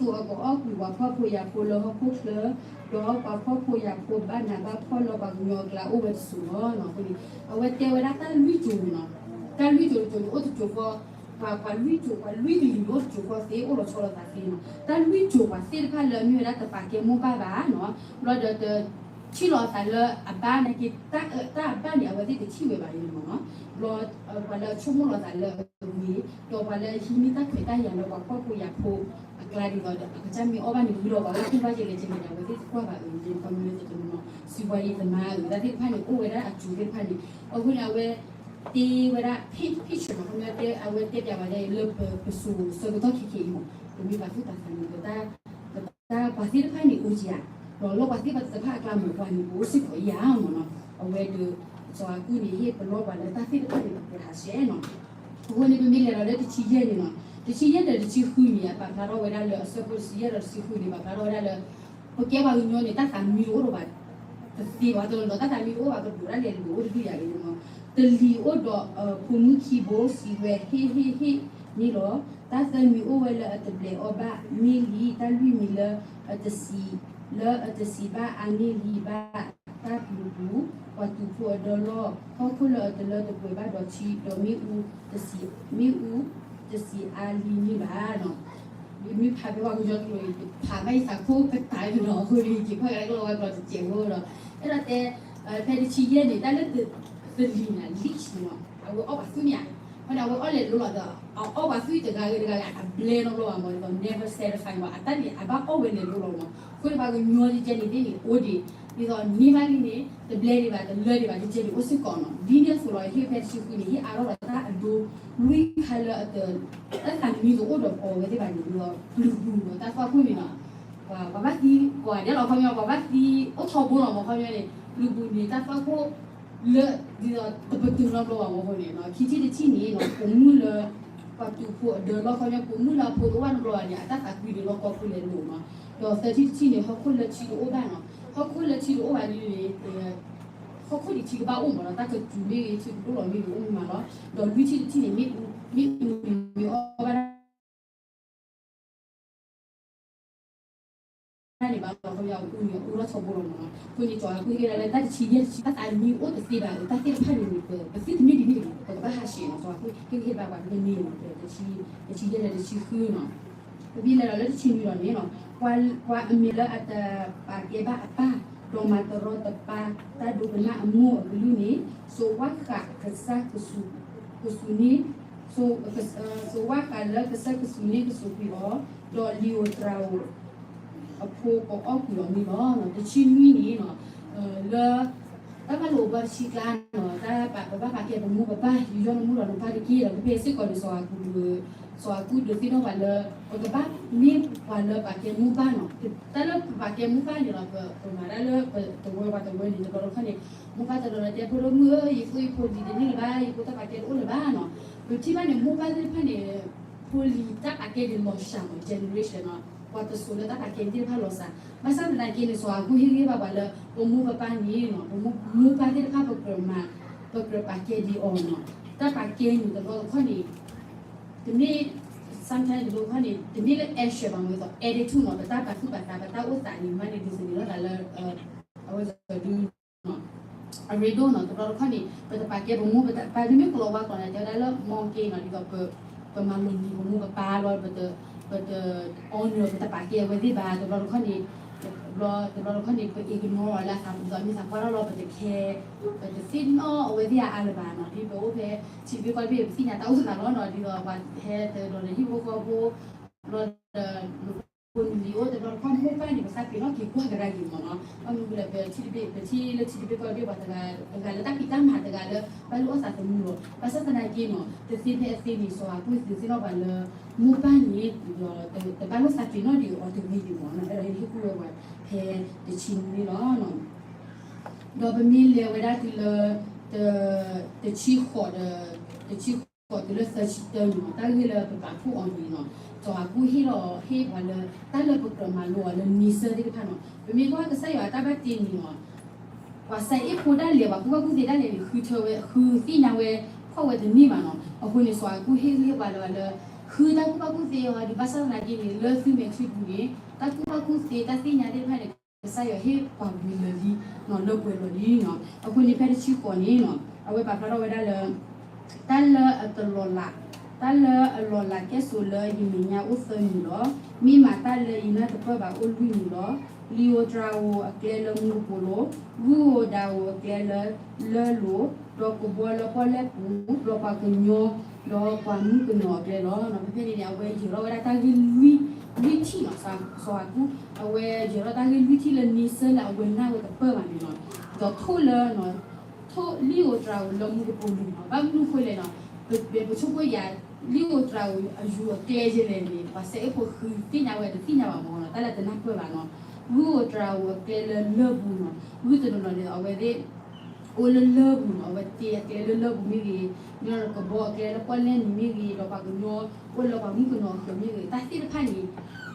းအကအီၣ်ကွံာ်ပှၤဖှီၣ်ဖိယာ်ဖိလၢဟီၣ်ခိၣ်ချၢ, ဒီးပှၤဖှီၣ်ဖိယာ်ဖိဘၣ်နးဘၣ်ဖှီၣ်လၢပှၤကညီအကျါအိၣ်ဝဲတစိၤလီၤ. အဃိန့ၣ် အဝဲတဲဝဲဒၣ်တၢ်လွံၢ်စိၤန့ၣ်နီၤ, တၢ်လွံၢ်စိၤတစိၤန့ၣ် အိၣ်တစိၤဃီ ပှၤ ပှၤလွံၢ်စိၤ ပှၤလွံၢ်ကလံၤန့ၣ် အိၣ်တစိၤဃီသ့ အိၣ်လီၤဆီလီၤသးသ့နီၤ, တၢ်လွံၢ်စိၤပှၤသ့ၣ်တဖၣ်လၢအမ့ၢ်ဝဲဒၣ်တပာ်ကဲမိၢ်ပၢ်ဘၣ်နီၤ, ဘျီဒီးတ ထံၣ်လီၤအသးလၢအဘၣ်နာ်က့ တၢ်အဘၣ်န့ၣ် အဝဲသ့ၣ်တထံၣ်ဝဲဘၣ်န့ၣ်မ့ၢ်နီၤ, ဘျီ ပှၤလၢအဆိကမိၣ်လီၤသးလၢအဂ့ၤ, ဒီးပှၤလၢအဟံးန့ၢ်တၢ်ခွဲးတၢ်ယာ်လၢပှၤဖှီၣ်ဖိယာ်ဖိအကျါဒ်သိးဒီး အကစၢ်မ့ၢ်အီၣ်ဘၣ်န့ၣ် ဂ့ၤလီၤ ပှၤလၢအကူၣ်ဘၣ်ကလဲၤကလဲၤန့ၣ် အဝဲသ့ၣ်တကွၢ်ဘၣ်အၢန့ၣ် ခီမ့ၢ်တနီၤနီၤ စံးဘှါယံၤသမါအၢ တၢ်သ့ၣ်တဖၣ်န့ၣ် အိၣ်ဝဲဒၣ်အစိၤသ့ၣ်တဖၣ်န့ၣ် အဃိန့ၣ် အဝဲ တဲဝဲဒၣ် paint picture မ့ၢ် ခီမ့ၢ်တဲ အဝဲတဲပျးဝဲဒၣ်လၢပစိၤဆၢကတီၢ်ခဲခဲအံၤမ့ၢ် ပမ့ၢ်ပာ်သူၣ်ပာ်သးန့ၣ် ပတၢ် ပတၢ်ပှၤသ့ၣ်တဖၣ်န့ၣ်အိၣ်ကံဧါ, ဒီးလၢပှၤသ့ၣ်တဖၣ်အကျါမ့ၢ်ပှၤန့ၣ် ပအိၣ်စ့ၢ်ကီးဧါမ့ၢ်နီၤ, အဝဲဒီး စီၤအၤကူၣ်န့ၣ် ဟ့ၣ်ပလီၢ်ပှၤလၢတၢ်သ့ၣ်တဖၣ်န့ၣ် ပကြၢးဟးဆှဲးနီၤ, အဃိန့ၣ် ပမ့ၢ်လဲၤဒီးလၢတဆံယဲၢ်န့ၣ်နီၤ, တဆံယဲၢ်ဒီးတဆံဃုန့ၣ် အပာ်ဖျါထီၣ်ဝဲဒၣ်လၢအဆၢဖိတဆံယဲၢ်ဒီးတဆံဃုန့ၣ် ပာ်ဖျါထီၣ်ဝဲဒၣ်လၢ ပကဲပှၤကညီန့ၣ် တၢ်သးမံတအိၣ်ဒီးဘၣ် တသ့ဘၣ်တလီၤ တၢ်သးမံတအိၣ်ဘၣ် ကဒိးဒၣ်လဲာ်လိၤအိၣ်တဒုယၤန့ၣ်မ့ၢ် တလံၤအိၣ်ဒီး ဖိမုၣ်ခံဘိစံးဝဲ ဟ့ၣ်ဟ့ၣ်ဟ့ၣ်န့ၣ်လီၤ. တၢ်သၢမံၤအိၣ်ဝဲလၢအတဘျဲးအီၣ်ဘၣ် မ့ၢ်လံ, တၢ်လွံၢ်မံၤလၢအတစံး လၢအတစံးဘၣ်အါန့ၢ်လံဘၣ် တၢ်ပျူၤပူၤ ပှၤတူာ်ဖိအဒၢလီၢ် ဟီၣ်ခိၣ်လၢအတလၢတပှဲၤဘၣ်ဒီးထံ ဒီးမ့ၣ်အူတစံး မ့ၣ်အူတစံးအါလံန့ၣ်ဘၣ်နီၤ. ယမ့ၢ်ဖးဖဲပှၤကညီကျိာ်န့ၣ် ဖးဘၣ်ယသးခိၣ်ကတၢၢ်လီၤ. အဃိန့ၣ် ယက့ၤကွၢ်ကဒါက့ၤလီၤဝဲကျိာ်တစဲးဖိဒီး အဲၣ်ဒိးတဲ ဖဲတဆံယဲၢ်န့ၣ် တၢ်လၢသလံၤန့ၣ် လံၣ်ဆူနီၤ အဝဲအီၣ်ပှၤသွံၣ်မ့ၢ်ဧါ. အဃိန့ၣ် အဝဲအီၣ်လဲၤလိလီၤဒီး အအီၣ်ပှၤသွံၣ်တဂၤဂ့ၤတဂၤဂ့ၤ အတဘျဲနီတဘျီဘၣ်မး ဒီး never satisfy မး အတၢ်န့ၣ် အဘၣ်အီၣ်ဝဲလဲၤလိလီၤမး. အဃိန့ၣ် ပှၤကညီကဲန့ၣ်သ့ၣ်န့ၣ် အိၣ်ဒံး ဒ်သိးန့ၢ်ဘၣ်လံန့ၣ် တဘျဲဒံးဘၣ် တလၢဒံးဘၣ် တကဲန့ၣ် အိၣ်စ့ၢ်ကီးနီၤ. ဒ်န့ၣ်အသိးလီၤ ဟ့ၣ်ဖဲတဆံဃုန့ၣ် ဟ့ၣ်အါထီၣ်ဒီးတၢ်အဒိ လွံၢ်ခါလၢအတ တၢ်သးမံတအိၣ်ဒီးအီၤဝဲသ့ၣ်ဘၣ်န့ၣ် ဒ်သိးပျုၤပူၤဒီးတၢ်သွၣ်ခိၣ်န့ၣ်နီၤ ပှၤ ပှၤဘၣ်သံ ပှၤဒဲးလီၤခီပညီ ပှၤဘၣ်သံအိၣ်ထီဘိလီၤမး ခီပညီန့ၣ် ပျုၤပူၤန့ၣ် တၢ်သွၣ်ခိၣ်လၢ ဒ်သိးတပတုာ်နီတဘျီဘၣ်မးအဃိန့ၣ် ခံထံၣ်တထံၣ်န့ၣ်နီၤ ပိာ်မုၣ်လၢ ပှၤတူာ်ဖိအဒၢလီၢ်ခီပညီ ပိာ်မုၣ်လၢအဖိတအိၣ်ဘၣ်နီတဘျီဘၣ်န့ၣ် အတၢ်သးကွံန့ၣ် လီၢ်ကီၢ်ခိၣ်လဲၤလိာ်နီၤ. ဒီးသၢထံၣ်တထံၣ်န့ၣ် ဟီၣ်ခိၣ်လၢထံတအိၣ်ဘၣ်နီၤ ဟီၣ်ခိၣ်လၢထံတအိၣ်ဘၣ်န့ၣ် ဟီၣ်ခိၣ်န့ၣ်ထံကဘၣ်အိၣ်မးနီၤ တၢ်ကစူၤမ့ၢ်ဂ့ၤ ထံကဒိၣ်လီၤမ့ၢ်ဂ့ၤ အိၣ်မးလီၤ. ဒီးလွံၢ်ထံၣ်တထံၣ်န့ၣ် မ့ၣ်အူ မ့ၣ်အူန့ၣ်မ့ၢ်အီၣ်ဘၣ် တၢ်န့ၣ်ဘၣ်လီၤ ခီပညီအူန့ၣ် အူထီၣ်ထီဘိလီၤမးနီၤ. အဃိန့ၣ် စီၤအၤကူဟ့ၣ်ဂံၢ်ဒၣ်လၢတၢ်တဆံယဲၢ်တဆံ တၢ်သးမံအိၣ်တသ့ဘၣ် တၢ်သ့ၣ်တဖၣ်န့ၣ်န့ၣ် ပသုတမ့ၢ်ဒ်န့ၣ် ပကဘၣ်ဟးဆှဲးနီၤ စီၤအၤကူဟ့ၣ်ဂံၢ်ဘၣ်ပှၤတန့ၢ်နီၤ တဆံယဲၢ်လၢတဆံဃုနီၤ. ပမ့ၢ်လဲၤဒီးလၢတဆံနွံလီၤန့ၣ်နီၤ ပှၤအမဲာ်လၢအတပာ်ကဲဘၣ်အပၢ် ဒီးမၤတရီတပါ တၢ်ဒိကနၣ်အမိၢ်အကလုၢ်န့ၣ် စိးဝၣ်ဃးကစၢ်ကစူၤန့ၢ် စိးဝၣ်ဃးလၢကစၢ်ကစူၤန့ၢ်ကစူၤကွံာ်အီၤ ဒီးလံာ်ဧိၤတြၤဧိၤ အဖိကအီၣ်ကွံာ်အီၤန့ၣ်လီၤ. တဆံနွံန့ၣ်နီၤ လၢ တၢ်ဘၣ်လိာ်ဘၣ်တဆံကျါနီၤ တၢ်ပာ်ပဘၣ်ပာ်ကဲပမိၢ်ပပၢ် ယီၢ်နမိၢ်ဒီးနပၢ်တက့ၢ်ဒီး ဖဲဖဲစ့ၢ်ကီးန့ၣ် စီၤအၤကူ စီၤအၤကူဒုးသ့ၣ်နီၣ်ပှၤလၢ ပကဘၣ်မ့ၢ်ပှၤလၢပာ်ကဲမိၢ်ပၢ်နီၤ တၢ်လၢပပာ်ကဲမိၢ်ပၢ်န့ၣ်လီၤ ပမၤတၢ်လၢပတဝၢပှၤတဝၢန့ၣ် တဘျီတခီၣ်န့ၣ် မိၢ်ပၢ်တနီၤနီၤတဲ ဖိဒိၣ်မုၣ်ဧၢ ယဖိယဖိလံၤတန့ၢ်လၢၤဘၣ် ယဖိတၢ်ပာ်ကဲတအိၣ်လၢၤဘၣ်နီၤ. ပထံၣ်ဘၣ်န့ၣ် မိၢ်ပၢ်သ့ၣ်တဖၣ်န့ၣ် ဖိလံၤတၢ်ပာ်ကဲဒ်လီၤစှၤမး generation နီၤ ပှၤတစိၤလၢတၢ်ပာ်ကဲန့ၣ်သ့ၣ်တဖၣ်လီၤစှၤ ဘၣ်ဆၣ်သနာ်က့န့ၣ် စီၤအၤကူဟ့ၣ်ဂံၢ်ဘၣ်ပှၤလၢ ပမိၢ်ပပၢ်န့ၣ်နီၤ ပမိၢ်ပၢ်သ့ၣ်တဖၣ်ပကြၢးမၤ ပကြၢးပာ်ကဲဒ်အီၤနီၤ တၢ်ပာ်ကဲန့ၣ်တဘျီတခီၣ်န့ၣ် တမ့ၢ် sometimes တဘျီတခီၣ်န့ၣ် တမ့ၢ်လၢ action ဘၣ်မး ဒ်သိး attitude နီၤ ပတၢ်ပာ်သူၣ်ပာ်သး ပတၢ်အိၣ်သးန့ၣ် မ့ၢ်န့ၣ် ဒုးသန့ၤထီၣ်သးလၢ အဝဲဒၣ်ဒု အရ့ဒိၣ်နီၤ တဘျီတခီၣ်န့ၣ် ပတပာ်ကဲပမိၢ်ပပၢ် မ့မ့ၢ်ကလီၤဝါကျိာ်န့ၣ် တဲဝဲဒၣ်လၢ မီၢ်က့နီၤ ဒ်သိး ပမၤလိၤန့ၢ်ပမိၢ်ပပၢ်လီၤ ပတ honor ပတပာ်ကဲအဝဲသ့ၣ်ဘၣ် တဘျီတခီၣ်န့ၣ် တဘျီတခီၣ်န့ၣ် ပ ignore အီၤလၢအသးပူၤ ဒ်သိးမ့ၢ်သးပှၢ်ထီၣ်လီၤ ပတ care ပတသ့ၣ်နီၣ်အဝဲသ့ၣ်အါအါလၢၤဘၣ်နီၤ ဒ်ပအိၣ်ဖဲ ထံတဘ့ၣ်ကီၢ်တဘ့ၣ် ပသ့ၣ်ညါတၢ်အိၣ်သးလီၤနီၤ ဒ်သိးပှၤဟဲတဒီးလၢဟံၣ်ဖိဃီဖိ ဘျီဒီး ဖိနလံၤအိၣ်တဘျီတခီၣ် မိၢ်ပၢ်န့ၣ် ပသးပ့ၤနီၣ်က့ၤကွၢ်ကဒါက့ၤမးနီၤ ဘၣ်မနုၤဃိလဲၣ် ပထံတဘ့ၣ် ပထံၣ်လၢထံတဘ့ၣ်ကီၢ်တဘ့ၣ်ပှၤတဂၤ တဂၤလၢတၢ်ဖံးတၢ်မၤတဂၤလၢ ဘၣ်လိၣ်အီၣ်သးသမူလီၤ ဘၣ်ဆၣ်သနာ်က့နီၤ တသ့ဖဲအသ့န့ၣ် စီၤအၤကူဒုးသ့ၣ်နီၣ်ပှၤလၢ မိၢ်ပၢ်န့ၣ် တဘၣ်လိၣ်သးပ့ၤနီၣ်ဒံးအီၤတဂ့ၤဒံးမးနီၤ အဲၣ်ဒိးဟ့ၣ်ကူၣ်ဝဲပှၤဖဲတဆံနွံလီၤ ဒီးပမ့ၢ်လဲၤဝဲဒၣ်တုၤလၢ တ တဆံဃိးဒီး တဆံဃိးတုၤလၢသၢဆံတၢန့ၣ်နီၤ တၢ်ဂ့ၢ်လၢပပာ်ဖှိၣ်အီၤန့ၣ်နီၤ စီၤအၤကူဟ့ၣ်လီၤဟ့ၣ်ပှၤလၢ တၢ်လၢပကြၢးမၤလိအီၤလၢန့ဆၢၣ်သ့ၣ်တဖၣ်နီၤ ပမ့ၢ်ကွၢ်ကစၢ်ယွၤအတၢ်ဘၣ်တ့န့ၣ်နီၤ ပှၤစဲအ့ၣ်ဖိဒၣ်လဲာ် ပှၤကူၣ်ဘၣ်ကူၣ်သ့ဒၣ်လဲာ်န့ၣ် ဃုထၢဝဲ ဃုသ့ၣ်ညါဝဲ ဖှီၣ်ဝဲတန့ၢ်ဘၣ်နီၤ အဃိန့ၣ် စီၤအၤကူဟ့ၣ်ဂံၢ်ဟ့ၣ်ဘါလၢၤဘၣ်လၢ ဃုတၢ်ကူၣ်ဘၣ်ကူၣ်သ့အီၤ ဒ်ဘၣ်ဆၣ်သနာ်က့န့ၣ် လၢသုမဲာ်ချံပူၤန့ၣ် တၢ်ကူၣ်ဘၣ်ကူၣ်သ့ တၢ်သ့ၣ်ညါသ့ၣ်တဖၣ်န့ၣ် ကစၢ်ယွၤဟ့ၣ်ပှၤဝံၤလၢာ်လံနီၤ လၢပှဲၤလီၤလံနီၤ အဃိန့ၣ် ဖဲတဆံဃိးန့ၣ်နီၤ အဝဲပာ်ဖျါထီၣ်ဝဲဒၣ်လၢ တၢ်လၢအတလီၤလး, တၢ်လၢအလီၤလးကဲၣ်ဆိးလၢယမဲာ်ညါအိၣ်သၢမံၤလီၤ. မ့ၢ်မးတၢ်လၢယနၢ်တပၢၢ်ဘၣ်အိၣ်လွံၢ်မံၤလီၤ. လံာ်ဧိၤတြၤဧိၤအကျဲလၢမူကပိာ်လိၤ, ဂုၢ်ဧိၤဒးဧိၤအကျဲလၢလၢၢ်လိၤ, ဒီးကဘီလၢပီၣ်လဲၣ်ပူၤ, ဒီးပှၤကညီ, ဒီးပှၤမုၣ်ကနီၤအကျဲလီၤ. ဖဲဖဲန့ၣ်န့ၣ် အဝဲယၢၤထီၣ်ဝဲဒၣ်တၢ်ဂ့ၢ်လွံၢ်, လွံၢ်ထံၣ်နီၤ, စီၤအၤကူ, အဝဲယၢၤထီၣ်တၢ်ဂ့ၢ်လွံၢ်ထံၣ်လၢန့ဆၢၣ်လၢအဝဲနၢ်ဝဲတပၢၢ်ဘၣ်န့ၣ်လီၤ. ဒီးထိၣ်လၢ ထိၣ်လံာ်ဧိၤတြၤဧိၤလၢမူကပိာ်လိၤနီၤ. ဘၣ်မနုၤအဃိလဲၣ်နီၤ, ပ ပဆိကမိၣ်ယၤ လံာ်ဧိၤတြၤဧိၤအယူၤအကျဲယဲလဲၣ်န့ၣ် ပှၤစဲအ့ၣ်ဖိဃုသ့ၣ်ညါဝဲတသ့ၣ်ညါဘၣ်မးနီၤ, တၢ်လၢတနၢ်ပၢၢ်ဘၣ်နီၤ. ဂုၢ်ဧိၤတြၤဧိၤအကျဲလၢလၢၢ်ပူၤနီၤ, ဂုၢ်တနီၤနီၤန့ၣ် အဝဲသ့ၣ် အိၣ်လၢလၢၢ်ပူၤနီၤ, အဝဲတ့အကျဲလၢလၢၢ်ပူၤမ့ၢ်ဂ့ၤ, ကဘီအကျဲလၢပီၣ်လဲၣ်န့ၣ်မ့ၢ်ဂ့ၤ, ဒီးပှၤကညီ အိၣ်လၢပှၤမုၣ်ကနီၤအဃၢၤမ့ၢ်ဂ့ၤ, တၢ်သ့ၣ်တဖၣ်န့ၣ်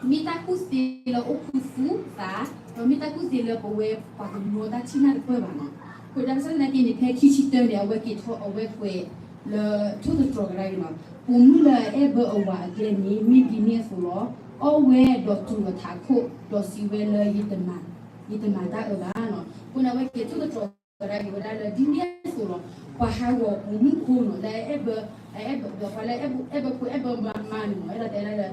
မ့ၢ်တၢ်ကူၣ်သ့လၢအိၣ်ခူသူၣ်သး, ဒီးမ့ၢ်တၢ်ကူၣ်သ့လၢပဝဲပှၤကညီတၢ်ထံၣ်နၢ်တပၢၢ်ဘၣ်နီၤ. အဃိဒ်ဘၣ်ဆၣ်သနာ်က့န့ၣ် ဖဲခံဆံတၢန့ၣ် အဝဲက့ၤထီၣ်အဝဲကွဲးလၢထိၣ်သတြီၤကဒါက့ၤနီၤ, ပိာ်မုၣ်လၢအအဲၣ်ဘၢအဝၤအကျဲန့ၣ် မ့ၢ်ဒ်န့ၣ်အသိးလီၤ. အီၣ်ဝဲဒီးတူၢ်အထးခိၣ်, ဒီးစံးဝဲလၢ ယတမၤ, ယတမၤတၢ်အၢဘၣ်နီၤ. အဃိန့ၣ် အဝဲက့ၤထိၣ်သတြီၤကဒါက့ၤဝဲဒၣ်လၢ ဒ်န့ၣ်အသိးလီၤ. ပှၤဟးဂီၤပိာ်မုၣ်ဖိနီၤ, လၢအအဲၣ်ဘၢ, အအဲၣ်ဘၢ, ဒီးပှၤလၢအဲၣ်ဘၢ, အဲၣ်ဘၢဖိအဲၣ်ဘၢမါမါန့ၣ်နီၤ, အဲၣ်ဒိးတဲဒၣ်လၢ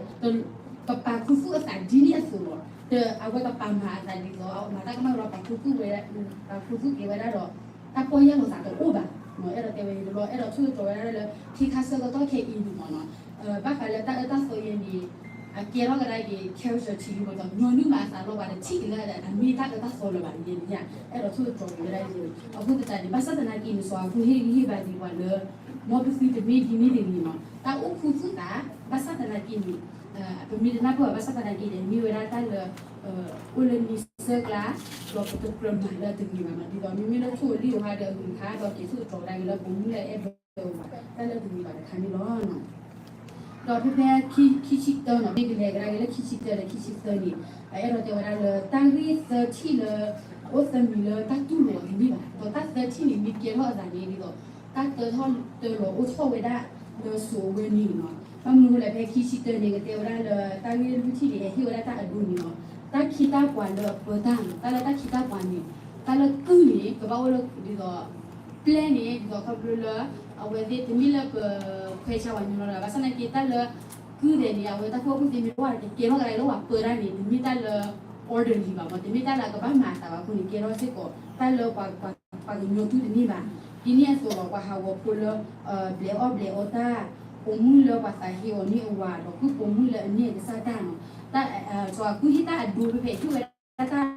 ကပာ်ခူသူၣ်အသးဒ်န့ၣ်အသိးလီၤ. ဒီးအဝဲကပာ်မၤအသးဒ်သိး အမၤတၢ်ကမၣ်လီၤ ပာ်ခူသူၣ်ဝဲ ပာ်ခူသူၣ်က့ၤဝဲဒၣ်ဒီး တၢ်ပီၢ်ယၢ်လီၤသးတအိၣ်ဘၣ်. အဲၣ်ဒိးတဲဝဲန့ၣ်တဘျီ အဲၣ်ဒိးထိၣ်သတြီၤဝဲဒၣ်လၢ ခ့ခါဆၢကတီၢ်ခဲအံၤန့ၣ်မ့ၢ်နီၤ, ဘၣ်ဃးလၢတၢ်အၢတၢ်သီယဲန့ၣ် အကဲထီၣ်ကဒါက့ၤ character ထံလံမ့ၢ်ဒီး ညီနုၢ်မးအသးလီၤ ပှၤတထံၣ်က့ၤလၢအမ့ၢ်တၢ်အၢတၢ်သီလၢၤဘၣ်န့ၣ် အဲၣ်ဒိးထိၣ်သတြီၤက့ၤဝဲဒၣ်န့ၣ်. အဃိသတးန့ၣ် ဘၣ်ဆၣ်သနာ်က့န့ၣ် စီၤအၤကူဟ့ၣ်ဂံၢ်ဟ့ၣ်ဘါဒံးပှၤလၢ မ်ပသုတမ့ၢ်ဒ်န့ၣ်တဂ့ၤနီၤ, တၢ်အိၣ်ခူသူၣ်သး ဘၣ်ဆၣ်သနာ်က့န့ၣ် ပမ့ၢ်တနၢ်ပၢၢ်ဘၣ် ဘၣ်ဆၣ်သနာ်က့န့ၣ် မ့ၢ်ဝဲဒၣ်တၢ်လၢ အိၣ်လၢနံၤဆၢကျါ ဒီးပတကြၢးမၤလၢအတဂ့ၤဘၣ်နီၤ, ဒ်သိးမ့မ့ၢ်လၢထိၣ်လံၣ်အဟါဒီးအဂုၤခါ ဒီးက့ၤထိၣ်သတြီၤဝဲဒၣ်က့ၤလၢပမူလၢအအဲၣ်ဘၢဝဲ တၢ်လၢအတဂ့ၤဘၣ်တခါန့ၣ်လီၤ. ဒီးဖဲဖဲခံဆံတၢနီၤ မ့ၢ်ကလဲၤကဒါက့ၤလၢခံဆံတၢဒီးခံဆံသၢန့ၣ် အအဲၣ်ဒိးတဲဝဲဒၣ်လၢ တၢ်ဂ့ၢ်သၢထံၣ်လၢ အိၣ်သၢမံၤလၢတၢ်တူၢ်လိာ်အီၤတမ့ၢ်ဘၣ်, ဒီးတၢ်သၢထံၣ်န့ၣ် မ့ၢ်ကဲထီၣ်အသးန့ၣ် ဒ်သိး တၢ်တၢထီၣ်တၢလီၤအိၣ်ထီၣ်ဝဲဒၣ်လၢစိၤအဝဲန့ၣ်နီၤ. ဘၣ်မနုၤအဃိလဲၣ် ဖဲခံဆံတၢန့ၣ် ကတဲဝဲဒၣ်လၢ တၢ်ဂ့ၢ်လွံၢ်ထံၣ်န့ၣ် ဟဲဟ့ၣ်ဝဲဒၣ်တၢ်အဒိန့ၣ်နီၤ, တၢ်ခ့တၢ်ပှၤလၢအပၢတၢ်နီၤ, တၢ်လၢတၢ်ခ့တၢ်ပှၤန့ၣ် တၢ်လၢကုၢ်န့ၣ် ကဘၣ်အိၣ်လၢဒ်သိး ပျဲၢ်န့ၣ် ဒ်သိးခီဖျိလၢ အဝဲသ့ၣ်တမ့ၢ်လၢပခွဲးဆါဝဲညီလီၤ, ဘၣ်ဆၣ်သနာ်က့ တၢ်လၢကုၢ်ဒဲးန့ၣ် အဝဲတၢ်ကူၣ်ဘၣ်ကူၣ်သ့မ့ၢ်တအိၣ် ကကဲထီၣ်ကဒါလၢပှၤပၢတၢ်န့ၣ် တမ့ၢ်တၢ်လၢ orderly ဘၣ်မး, တမ့ၢ်တၢ်လၢအကဘၣ်မၤအသးဘၣ်အဃိန့ၣ် ကဲထီၣ်စ့ၢ်ကီး တၢ်လၢပှၤကညီတူၢ်တန့ၢ်ဘၣ်. ဒ်န့ၣ်အသိးလီၤ ပှၤဟးဂီၤဖိလၢ ဘျဲးအီၣ်ဘျဲးအီတၢ်, ပိာ်မုၣ်လၢပှၤသးဟ့အီၤန့ၢ်အဝၤ ဒီးကုၢ်ပိာ်မုၣ်လၢအန့ၢ်အကစၢ်တၢ်နီၤ, စီၤအၤကူဟ့ၣ်တၢ်အဒိဖဲဖဲ ဟ့ၣ်ဝဲဒၣ်တၢ်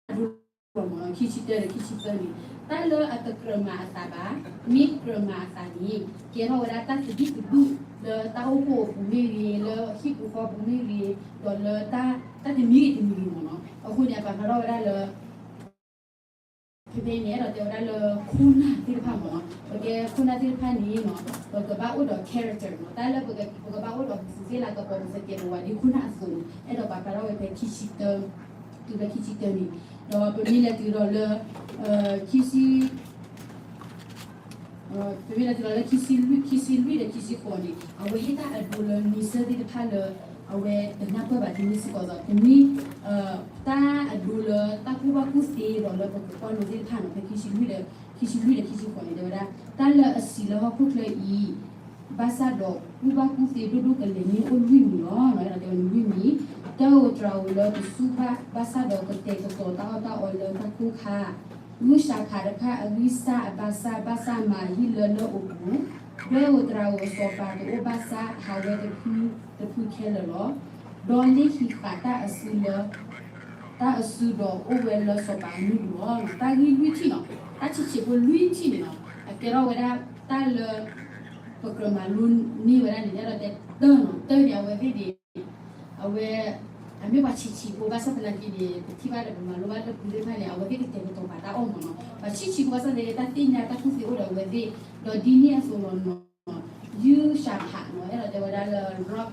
ဒိလီၤမးနီၤ, ခံဆံတၢဒီးခံဆံသၢန့ၣ် တၢ်လၢအတကြၢးမၤအသးဘၣ်, မ့ၢ်ကြၢးမၤအသးန့ၣ် ကဲထီၣ်ဝဲဒၣ်တၢ်သဒံၣ်သဒူၣ်လၢတၢ်အိၣ်ဖှိၣ်အပူၤမ့ၢ်ဂ့ၤ, လၢဟံၣ်ပူၤဃီပူၤမ့ၢ်ဂ့ၤ, ဒီးလၢတၢ်တမံၤဂ့ၤတမံၤဂ့ၤမးနီၤ. အဃိန့ၣ် အပာ်ဖျါထီၣ်ဝဲဒၣ်လၢ ဖဲဖဲန့ၣ် အဲၣ်ဒိးတဲဝဲဒၣ်လၢ ခိၣ်နၢ်သ့ၣ်တဖၣ်မးနီၤ, ပကဲခိၣ်နၢ်သ့ၣ်တဖၣ်န့ၣ်နီၤ ပကဘၣ်အိၣ်ဒီး character နီၤ, တၢ်လၢပကဘၣ်အိၣ်ဒီး ပသူးသ့ၣ်လၤကပီၤ ပသကဲးပဝးဒ်ခိၣ်နၢ်အသိးန့ၣ် အဲၣ်ဒိးပာ်ဖျါထီၣ်ဝဲဖဲခံဆံတၢ, တုၤလၢခံဆံတၢန့ၣ်, ဒီးပမ့ၢ်လဲၤတုၤဒီးလၢ ခံဆံ ပမ့ၢ်လဲၤတုၤဒီးလၢ ခံဆံလွံၢ်, ခံဆံလွံၢ်ဒီးခံဆံဃိးန့ၣ် အဝဲဟ့ၣ်တၢ်အဒိလၢနံၤဆၢသ့ၣ်တဖၣ်လၢ အဝဲတနၢ်ပၢၢ်ဘၣ်ဒ်န့ၣ်စ့ၢ်ကီးဒီး တမ့ၢ် တၢ်အဒိလၢတၢ်ကူၣ်ဘၣ်ကူၣ်သ့ဒီးလၢပကကွၢ်လိသ့ၣ်တဖၣ်နီၤ, ဖဲခံဆံလွံၢ်ဒီး ခံဆံလွံၢ်ဒီးခံဆံဃိးန့ၣ် တဲဝဲဒၣ် တၢ်လၢအစံးလၢဟီၣ်ခိၣ်ချၢအံၤ ဘၣ်ဆၣ်ဒီးကူၣ်ဘၣ်ကူၣ်သ့ဒိၣ်ဒိၣ်ကလဲာ်မ့ၢ်အိၣ်လွံၢ်မံၤလီၤ. အဲၣ်ဒိးတဲဝဲန့ၣ်လွံၢ်မံၤ, တၢ်အိၣ်တြၤဧိၤလၢတစူၢ်ဘၣ် ဘၣ်ဆၣ်ဒီးကတဲာ်ကတီၤတၢ်အီၣ်တၢ်အီလၢတၢ်ကိၢ်ခါ, ဂုၢ်စှၤဖးတဖၣ်အဂံၢ်စၢ်အဘါစၢ် ဘၣ်ဆၣ်မၤဟံၣ်လၢလၢအပူၤ, ဒွဲၣ်ဧိၤတြၤဧိၤအစီၤပၤတအိၣ်ဘၣ်ဆၣ် ဟးဝဲတဖုတဖုခဲလၢာ်လီၤ. ဒီးလ့ၣ်ဟံးဃာ်တၢ်အစုလၢ တၢ်အစုဒီးအိၣ်ဝဲလၢစီၤပၤအနုၢ်ပူၤလီၤ. တၢ်ဂ့ၢ်လွံၢ်ထံၣ်နီၤ, တၢ်ဆံးဆံးဖိလွံၢ်ထံၣ်န့ၣ်နီၤ အကဲထီၣ်ဝဲဒၣ်တၢ်လၢ ပကြၢးမၤလိန့ၢ်ဝဲဒၣ်န့ၣ် အဲၣ်ဒိးတဲတၢ်နီၤ, တၢ်န့ၣ် အဝဲသ့ၣ်န့ၣ် အဝဲ အမ့ၢ်ပှၤဆံးဆံးဖိ ဘၣ်ဆၣ်သနာ်က့န့ၣ် ပထံၣ်ဘၣ်ဒီးပမၤလိဘၣ်လၢပူၤသ့ၣ်တဖၣ်န့ၣ် အဝဲသ့ၣ်ကတဲာ်ကတီၤပာ်တၢ်အီၣ်မးနီၤ, ပှၤဆံးဆံးဖိ ဘၣ်ဆၣ်သနာ်က့ တၢ်သ့ၣ်ညါတၢ်ကူၣ်သ့အိၣ်ဒီးအဝဲသ့ၣ်, ဒီးဒ်န့ၣ်အသိးလီၤနီၤ ယုၢ်ၡးဖးနီၤ အဲၣ်ဒိးတဲဝဲဒၣ်လၢ Rob,